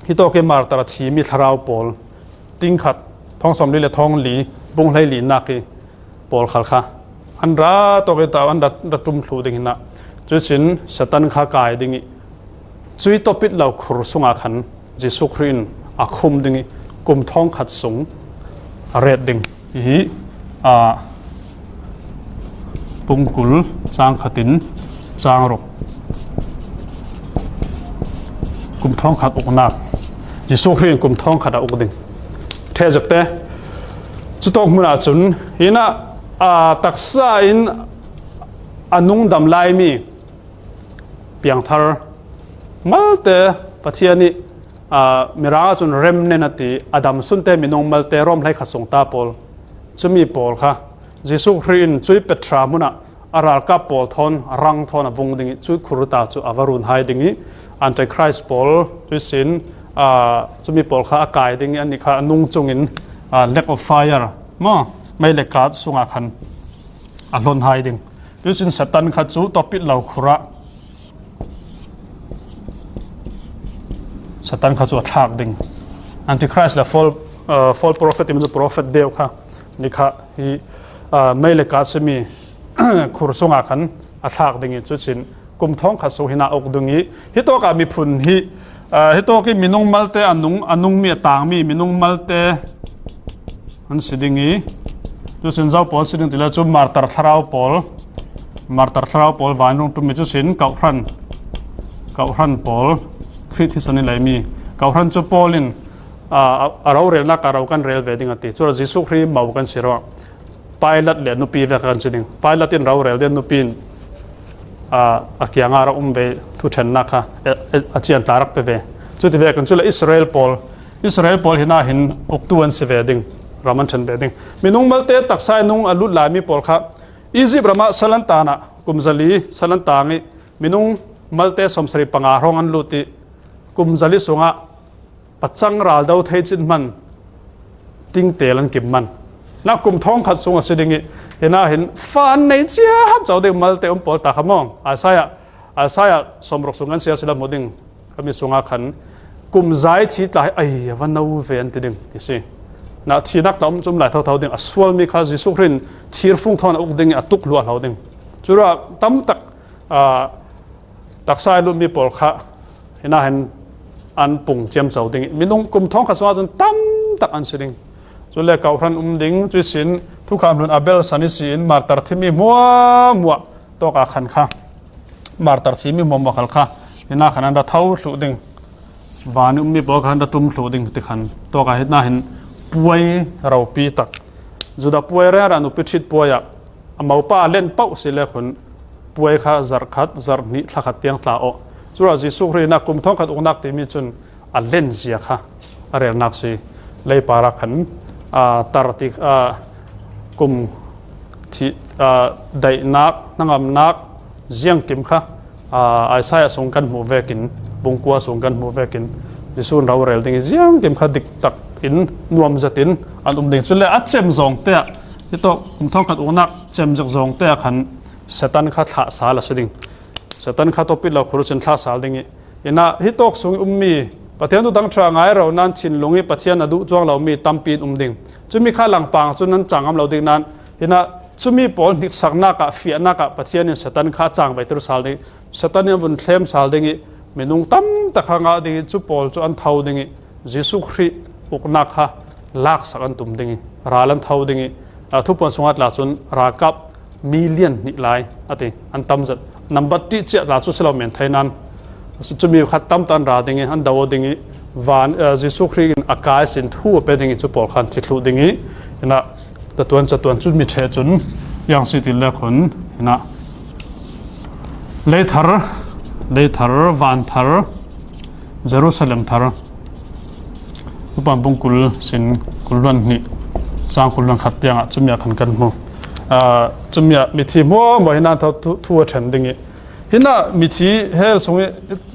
hitawk ih martar a thimi thlarau pawl, tingkhat, thawng sawmli le thawng li, bung hleilinak ih pawl khal kha an ra tawk ih ta an ra, ra ṭum thluh ding hinah. Cuihsin Satan kha kai ding ih, cui tawpit lo khur sungah khan Jesuh Khrih in a khum ding ih, kum thawngkhat sung a ret ding. Hi, aa, pungkul cang khat in cang ruk. Kum thawngkhat uknak. Jesuh Khrih in kum thawngkhat a uk ding. Ṭheh zikte. Cutawk hmunah cun, hinah, aa, taksa in a nungdam laimi piangthar malte Pathian ih, aa, Mirang ahcun remnant a ti, a damsunte minung malte Rom hleikhat sung ta pawl, cumi pawl kha Jesuh Khrih in cui Petra hmunah a ralkap pawl thawn, a rang thawn a vung ding ih, cui khur ta cu a va run hai ding ih, Antichrist pawl, cuihsin, aa, cumi pawl kha a kai ding ih, annih kha a nung cungin, aa, lake of fire, maw, mei le kat sungah khan a hlon hai ding. Cuihsin Satan kha cu tawpit lo khur ah Satan kha cu a thlak ding. Antichrist le false, uh, false prophet timi cu prophet deu kha, ni kha hi, uh, mei le kat simi khur sungah khan a thlak ding ih, cucin kum thawngkhat sung hinah a uk ding ih, hitawk ah miphun hi, uh, hitawk ih minung malte a nung, a nungmi a tangmi minung malte an si ding ih, cusin zo pawl si ding ti le cu martar thlarau pawl, martar thlarau pawl vanrung ṭummi cusin kawhhran, kawhhran pawl, Khrih thisen ih leimi kawhhran cu Paul in, aa, a, a rorelnak ah ro kan rel ve ding a ti. Curuangah Jesuh Khrih mo kan si ruangah Pilat le nupi vek kan si ding. Pilat in rorel ding, nupi in, aa, a kiangah rak um ve, thuṭhennak kha, e, e, a cian tla rak pe ve. Cuti vekin cule Israel pawl, Israel pawl hinah hin uktu an si ve ding, ram an ṭhen ve ding. Minung malte taksa ih nung a lut laimi pawl kha Izipt ramah sal an tan ah kum zali sal an tang ih, minung malte sawmsarih panga hrawng an lut ih, kum zali sungah pacang ral do thei cin hman tingtel an kim man. Na kum thawngkhat sung a si ding ih, hinah hin fa an nei ciam co ding malte um pawl ta kha maw. Isaiah, Isaiah sawmruk sung kan siar sila hmu ding. Kami sungah khan kum zai thi tla hi, ai, a va no ve an ti ding ti si. Na thihnak tla um cum lai thotho ding, a sualmi kha Jesuh Khrih in thirfung thawn a uk ding ih, a tuk hluahhlo ding. Curuangah tamtak, aa, taksa ih lutmi pawl kha, hinah hin an pung ciamco ding i, minung kum thawngkhat sungah cun tam tak an si ding. Cule kawhhran um ding, cuihsin thukham hlun a belsan ihsin martar thimi hmuahhmuah tawkah khan kha, martar thimi hmuahhmuah khal kha hinah khan an ra tho thluh ding. Van i ummi pawl kha an ra tum thluh ding ti khan tawkah hinah hin puai ropi tak, Judah puai rengah nupi ṭhit puai ah a mopa a len pauh si le khun puai kha zarh khat, zarh hnih, thla khat tiang tla awh. Curuah Jesuh Khrih hinah kum thawngkhat uknak timi cun a len zia kha a relnak si. Leipar ah khan, aa, tar ti, aa, kum thih, aa, daihnak, hnangamnak ziangkim kha, aa, Isaiah sung kan hmuh vekin, bungkua sung kan hmuh vekin Jesuh in ro rel ding i ziangkim kha diktak in nuam zetin an um ding. Cule a cem zawngte ah, hitawk kum thawngkhat uknak cem zek zawngte ah khan Satan kha thlahsal a si ding. Satan kha tawpit lo khur sin thlahsal ding i, hinah hitawk sung i ummi Pathian thu dang ṭha ngai ro nan thinlung i Pathian a duh cuang lomi tampi in um ding. Cumi kha langpang cun nan cangam lo ding nan, hinah cumi pawl hniksaknak ah, fiahnak ah Pathian in Satan kha a cangveiter sal ding, Satan in a vun thlem sal ding i, minung tam tak kha ngah ding i, cu pawl cu an tho ding i, Jesuh Khrih uknak kha laksak an tum ding i, ral an tho ding i, aa, Thupuan sungah tla cun ralkap million hnih lai a ti, an tam zet. Nambat ṭih ciah tla cu si lo men thei nan, cumi kha tam tak an ra ding i, an do ding i, van, aa, Jesuh Khrih in a kai sin thu a pe ding i, cu pawl khan thi thluh ding i, hinah, Catuan, catuan cumi ṭheh cun, iang si ti le khun, hinah, leithar, leithar, vanthar, Jerusalem thar, Thupuan bung kul sin kul hluan hnih, cang kul hluan khat tiangah cumi ah khan kan hmu. Aa, cumi ah mithi hmuahhmuah hinah tho thu, thu a ṭhen ding i, hinah mithi hell sung i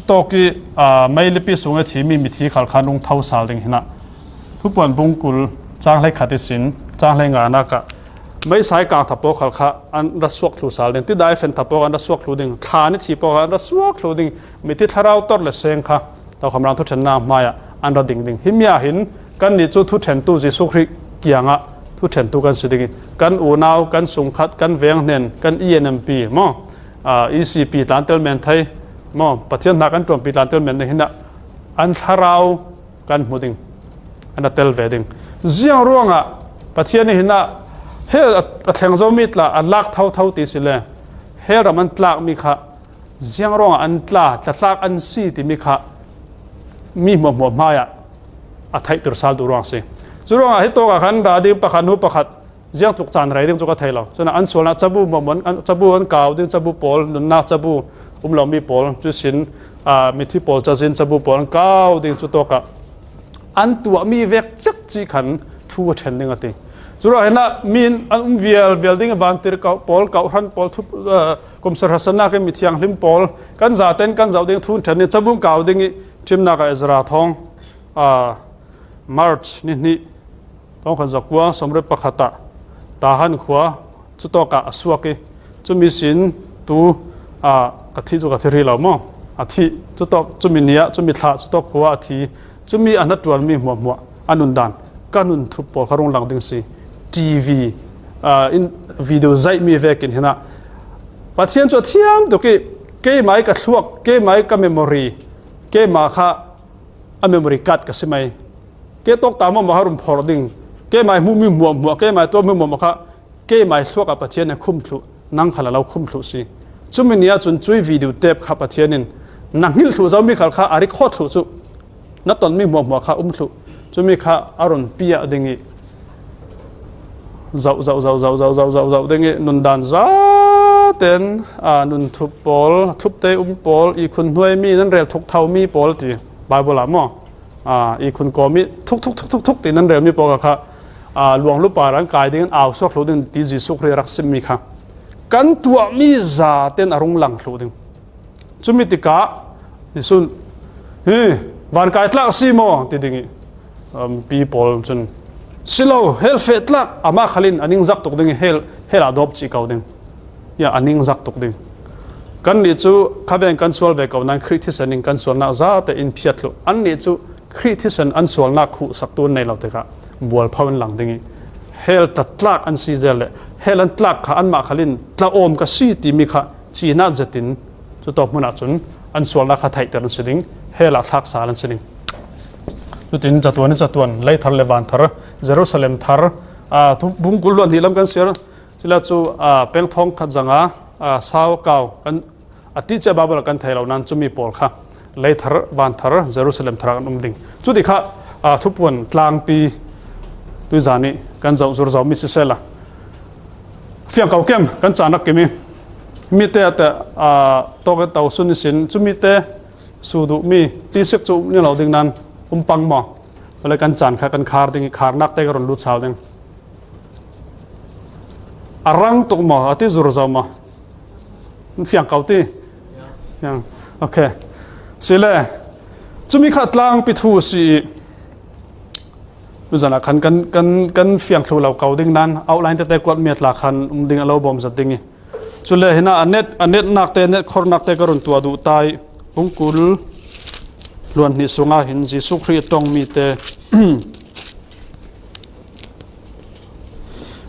tawk i, aa, meilipi sung i thimi mithi khal khan rung tho sal ding hinah. Thupuan bung kul, cang hlei khat ihsin cang hlei nganak ah meisa i kang thapaw khal kha an ra suak thlu sal ding, tidai fen thapaw kha an ra suak thlu ding, thlan i thi paw kha an ra suak thlu ding, mithi thlarau tor le seng kha Tokham ram thuṭhennak hmaiah an ra ding ding. Himi ah hin kannih cu thuṭhentu Jesuh Khrih kiangah thuṭhentu kan si ding i, kan unau, kan sungkhat, kan veng hnen, kan E N M P maw, aa, E C P tlantel men thei maw, Pathian hna kan ṭuanpi tlantel men ding hinah an thlarau kan hmu ding, an a tel ve ding. Ziang ruangah Pathian nih hinah hell a, a thleng zomi tla a lak thotho ti si le, hell ram an tlakmi kha ziang ruangah an tla, tlatlak an si timi kha mi hmuahhmuah hmaiah a theihtir sal duh ruang si. Cu ruangah hitawk ah khan ra ding pakhat, hnu pakhat, ziang tluk caan rei ding cu ka thei lo. Cun an sualnak cabu hmuahhmuah, an, cabu an kau ding, cabu pawl, nunnak cabu um lomi pawl, cuihsin, aa, mithi pawl cazin cabu pawl an kau ding cu tawkah an tuahmi vek cekci khan thu a ṭhen ding a ti. Curuah hinah mi in an um vialvial ding, vantir kau pawl, kau hran pawl, thup, aa, kum sarhasanak in mithianghlim pawl, kan zaten kan zoh ding thu an ṭhen ding, cabu an kau ding i ṭhimnak ah Ezra thawng, aa, March ni hnih, thawngkhat zakua sawmriat pakhat ah Tahan khua cutawk ah a suak i, cumi sin tu, aa, ka thih cu ka thi hrih lo maw? A thih cutawk, cumi ni ah, cumi thla cutawk khua a thi, cumi a hnaṭuanmi hmuahhmuah a nundan, ka nun thup pawl kha rung lang ding si. T V, aa, in video zaihmi vekin hinah Pathian cu a thiam tuk i, keimah i ka thluak, keimah i ka memory, keimah kha a memory card ka si mai. Kei tawk ta hmuahhmuah kha run phorh ding. Keimah i hmuhmi hmuahhmuah, keimah i tuahmi hmuahhmuah kha keimah i thluak ah Pathian in khum thluh, nang khal a lo khum thluh si. Cumi ni ahcun cui video tape kha Pathian in na hngilh thluh zomi khal kha a record thluh cu, na tonmi hmuahhmuah kha um thluh. Cumi kha a run piah ding i zoh, zoh, zoh, zoh, zoh, zoh, zoh, zoh ding i nundan zaten, aa, nun thup pawl, thupte um pawl, i khun hnuaimi nan rel thuk thomi pawl ti Bible ah maw? Aa, i khun kawmi thuk, thuk, thuk, thuk, thuk ti nan relmi pawl kha, aa, luanglu par an kai ding, an au suak thluh ding ti Jesuh Khrih a rak simmi kha kan tuahmi zaten a rung lang thluh ding. Cumi tikah Jesuh in, "Hi, van kai tlak a si maw?" ti ding i, um, pi pawl cun, "Si lo, hell feh tlak, amah khal in a ningzak tuk ding i hell, hell ah dawp cih ko ding." Ya, a ningzak tuk ding. Kannih cu khaveng kan sual ve ko nain Khrih thisen in kan sualnak zate in phiat thluh. Annih cu Khrih thisen an sualnak khuhsaktu an nei lo tikah bualpho in lang ding i, hell tla tlak an si zel le hell an tlak kha anmah khal in tla awm ka si timi kha cinat zetin cutawk hmun ahcun an sualna kha theihter an si ding, hell ah thlak sal an si ding. Chutin chatuan i chatuan, lei thar le van thar, Jerusalem thar, a, tu bung kul luan hnih lam kan siar, sila chu, a, pengthawng khat zanga, a, sau kau kan, a ti che Bible kan thei lo nan chu mi pawl kha lei thar, van thar, Jerusalem thar an um ding. Chuti kha, a, Thupuan tlangpi tuizan i kan zoh zur zo mi sisela. Fiang kau kem kan chan rak kimi. Mite ate, a, tawk e tau sun i sin, chu mite su duh mi, ti sik chu ni lo ding nan um pang maw. Vale kan chan kha kan khar ding, kharnak te ka run lut sau ding. A rang tuk maw, a ti zur zo maw. Fiang kau ti. Fiang. Ok. Sile. Chumi kha tlangpi thu si i. Zana khan kan, kan, kan fiang thlu lo kau ding nan, outline te te kuat miat la khan um ding a lo bawm zat ding i. Chule hina a net, a net nak te, net khor nak te ka run tua duh tai. Bung kul luan hnih sunga hin Jesu Khrih tawng mi te.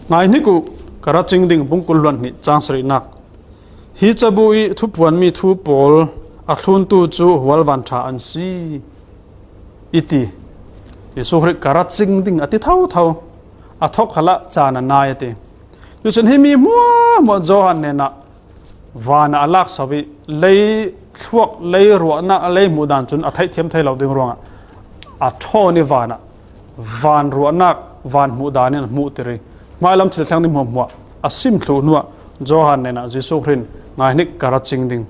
Ngai hnik uh, ka ra ching ding bung kul luan hnih chang sarihnak. Hi cabu i thupuan mi thu pawl a thluntu cu hualvan ṭha an si i ti. Jesu Khrih ka ra ching ding a ti thotho. A thawk khalah caan a nai a ti. Cucun himi hmuahhmuah Johan hnenah van ah a lak so i lei thluak, lei ruahnak, lei hmuh dan cun a theihthiam thei lo ding ruangah a ṭhawn i van ah van ruahnak, van hmuh dan in a hmuhtir i hmailam thil thleng ding hmuahhmuah a sim thluh hnuah Johan hnenah Jesuh Khrih in, "Ngai hnik, ka ra cing ding.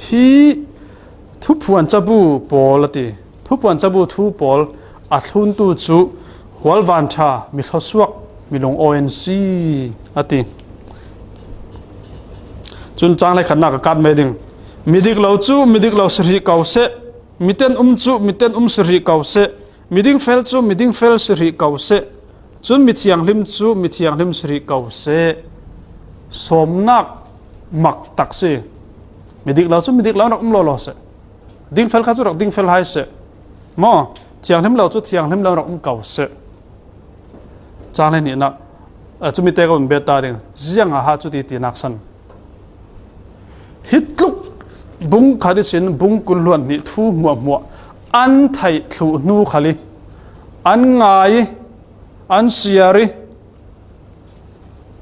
Hi thuphuan cabu pawl," a ti. Thuphuan cabu thu pawl a thluntu cu hualvan ṭha, mi thluasuak, mi lungawi an si, a ti. Cun cang hleikhatnak a kat mai ding. Midik lo cu midik lo si hrih ko seh, miten um cu miten um si hrih ko seh, miding fel cu miding fel si hrih ko seh, cun mithianghlim cu mithianghlim si hrih ko seh. Sawmnak mak tak si. Midik lo cu midik lo rak um lawlaw seh. Dingfel kha cu rak dingfel hai seh. Maw, thianghlim lo cu thianghlim lo rak um ko seh. Cang hleihnihnak, eh, cumi te ka vun bet ta ding. Ziangah ha cuti tinak san. Hi tluk bung khat ihsin bung kul hluan hnih thu hmuahhmuah an theih thluh hnu khal i an ngai i an siar i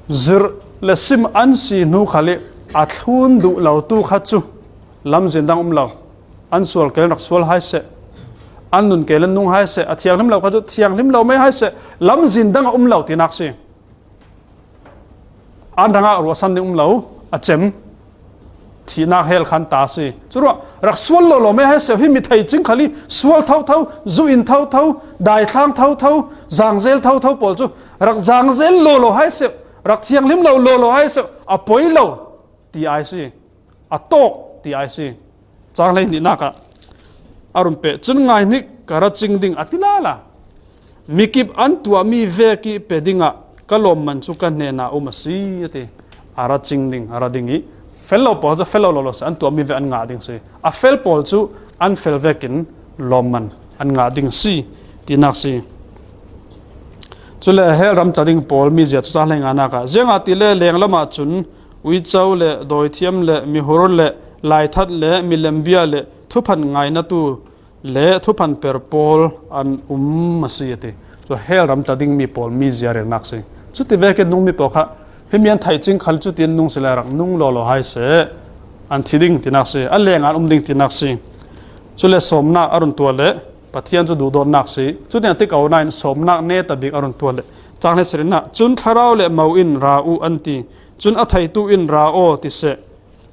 zirh le sim an si hnu khal i a thlun duh lo tu kha cu lamzin dang um lo. An sual kei rak sual hai seh, an nun kei nung hai seh, a thianghlim lo kha cu thianghlim lo mai hai seh, lamzin dang a um lo tinak si. An hrangah ruahsan ding um lo, a cem. Thihnak hell khan ta si. Curuah rak sual lawlaw mai hai seh, hi mi thei cing khal i sual thotho, zu in thotho, daithlang thotho, zangzel thotho pawl cu rak zangzel lawlaw hai seh, rak thianghlim lo lawlaw hai seh, a poi lo ti ai si, a tawk ti ai si. Cang hleihnihnak ah a run peh cun, "Ngai hnik, ka ra cing ding," a ti lala. Mikip an tuahmi vek i pe dingah ka lawmman cu ka hnenah um a si, a ti. A ra cing ding, a ra ding i fel lo pawl cu fel lo lawlaw si, an tuahmi vek an ngah ding si. A fel pawl cu an fel vekin lawmman an ngah ding si, tinak si. Cule hell ram tla ding pawl mizia cu cang hleinganak ah, ziangahtile lenglam ah cun uico le dawithiam le mihur le laithat le milem bia le thuphan ngainatu le thuphan per pawl an um a si, a ti. Cu hell ram tla dingmi pawl mizia relnak si. Cuti vekin nungmi pawl kha himi an theih cing khal cutin nung si le rak nung lawlaw hai seh, an thi ding tinak si, a leng an um ding tinak si. Cule sawmnak a run tuah le Pathian cu duhdawtnak si. Cutin a ti ko nain sawmnak neta bik a run tuah le cang hleisarihnak cun, "Thlarau le mo in ra uh," an ti. Cun a theitu in, "Ra aw ti seh."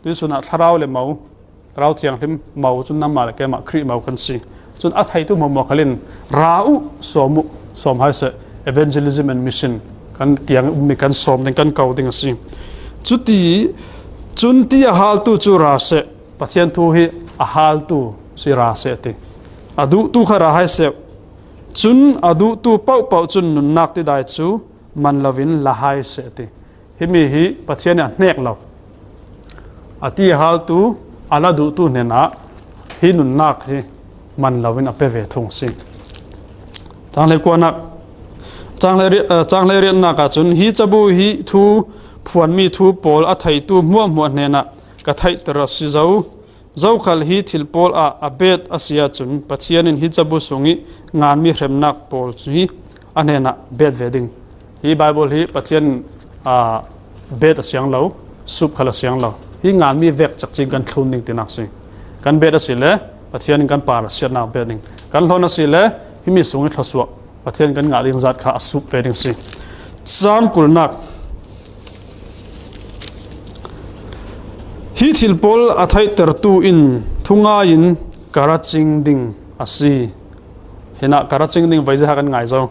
Tuisun ah thlarau le mo, Thlarau Thianghlim mo cun nangmah le keimah Khrih mo kan si. Cun a theitu hmuahhmuah khal in, "Ra uh, sawm uh, sawm hai seh, evangelism and mission kan kiang ummi kan sawm ding, kan ko ding a si." Cuti cun ti a haltu cu ra seh. Pathian thu hi a haltu si, ra seh a ti. A duhtu kha ra hai seh. Cun a duhtu paohpaoh cun nunnak tidai cu man loin la hai seh a ti. Himi hi Pathian nih a hnek lo, a ti a haltu, a la duhtu hnenah hi nunnak hi man loin a pe ve thung si. Cang hleikuanak, cang hleiri-, eh, cang hleiriatnak ahcun, "Hi cabu hi thu phuanmi thu pawl a theitu hmuahhmuah hnenah ka theihter a si zo. Zokhal hi thil pawl ah a bet a si ahcun Pathian in hi cabu sung i nganmi hremnak pawl cu hi a hnenah bet ve ding. Hi Bible hi Pathian, aa, bet a siang lo, sup khal a siang lo. Hi nganmi vek cakcin kan thlun ding tinak si. Kan bet a si le Pathian in kan par a siatnak bet ding. Kan hlon a si le himi sung i thluasuah Pathian kan ngah ding zat kha a sup ve ding si. Cang kulnak. Hi thil pawl a theihtertu in thungai in ka ra cing ding a si. Hinah ka ra cing ding vei zeha kan ngai zo.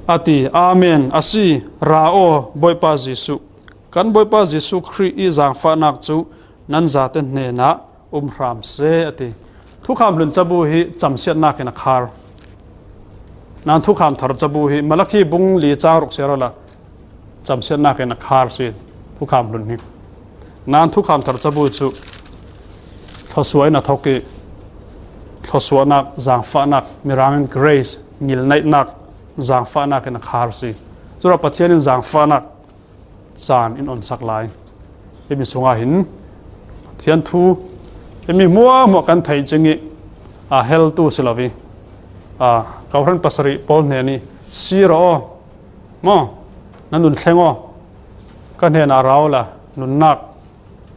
A ti, Amen, a si, ra aw, Bawipa Jesuh. Kan Bawipa Jesuh Khrih i zaangfahnak cu nan zate hnenah um hram seh, a ti. Thukham hlun cabu hi camsiatnak in a khar. Nan thukham thar cabu hi Malakhi bung li cang ruk siar awla camsiatnak in a khar si, thukham hlun hi. Nan thukham thar cabu cu thluasuah in a thok i thluasuahnak, zaangfahnak, mirang in grace, ngilneihnak, zaangfahnak in a khar si. Curuah Pathian in zaangfahnak caan in onsak lai. Himi sungah hin Pathian thu himi hmuahhmuah kan theih cing i, aa, heltu si lo i, aa, kawhhran pasarih pawl hnen i, sir aw, maw, na nun thleng aw, ka hnenah ra awla nunnak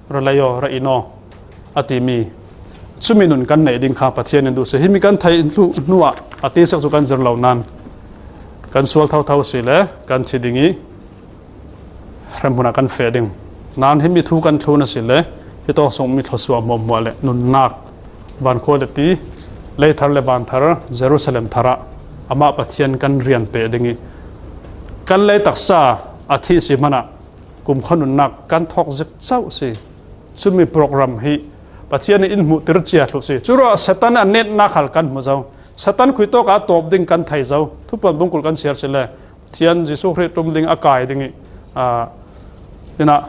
ra lei aw, ra in aw, a timi cumi nun kan neih ding kha Pathian in duh si. Himi kan theih hnu, hnuah a ti sek cu kan zir lo nan kan sual thotho si le kan thi ding i hremhmun ah kan feh ding. Nan himi thu kan thlun a si le hi tawk sungmi thluasuah hmuahhmuah le nunnak, van khua le ti, lei thar le van thar, Jerusalem thar ah amah Pathian kan rian peh ding i kan lei taksa a thih si hmanah kumkhua nunnak kan thawk zik cauh si. Cumi program hi Pathian in in hmuhtir cia thluh si. Curuah Satan a netnak hal kan hmu zo. Satan khuitawk ah a tawp ding kan thei zo. Thupuan bungkul kan siar si le Pathian Jesuh Khrih ṭum ding a kai ding i, aa, innah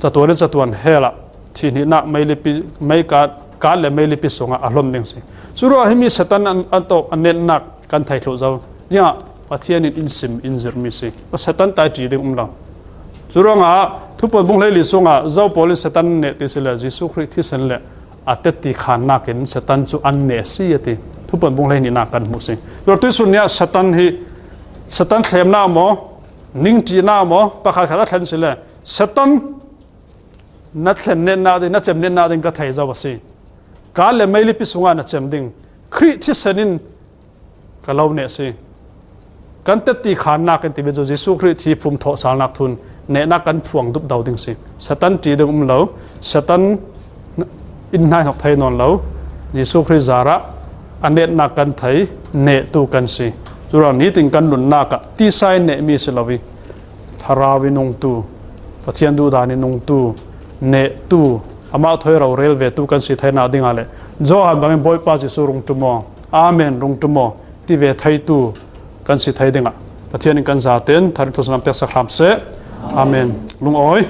catuan i catuan hell ah thih hnihnak meilipi, meikat, kat le meilipi sungah a hlon ding si. Curuah himi Satan an, an tawp a netnak kan thei thluh zo. Ziangah Pathian in in sim in zirhmi si. Satan tai ṭi ding um lo. Curuangah Thupuan bung hleili sungah zo pawl in Satan neh ti si le Jesuh Khrih thisen le a tetti khannak in Satan cu an neh si a ti. Thupuan bung hleihnihnak kan hmuh si. Curuah tuihsun ni ah Satan hi, Satan thlemnak maw, ningṭihnak maw, pakhat khat a thlen si le Satan na thlen netnak ding, na cem netnak ding ka thei zo a si. Kat le meilipi sungah na cem ding. Khrih thisen in ka lo neh si. Kan tetti khannak in ti ve cu Jesuh Khrih thi phum thawhsalnak thun nehnak kan phuang dupdo ding si. Satan ṭi ding um lo. Satan in hnaihnok thei nawn lo. Jesuh Khrih zarah a netnak kan thei, nehtu kan si. Curuang nitin kan nunnak ah tisa in nehmi si lo i Thlarau i nungtu, Pathian duhdan i nungtu, nehtu, amah thawi rorel vetu kan si theinak dingah le Johan bangin Bawipa Jesuh rung ṭum aw, Amen rung ṭum aw ti ve theitu kan si thei dingah Pathian in kan zaten thar in thluasuahnak peksak hram seh. Amen. Lungawi.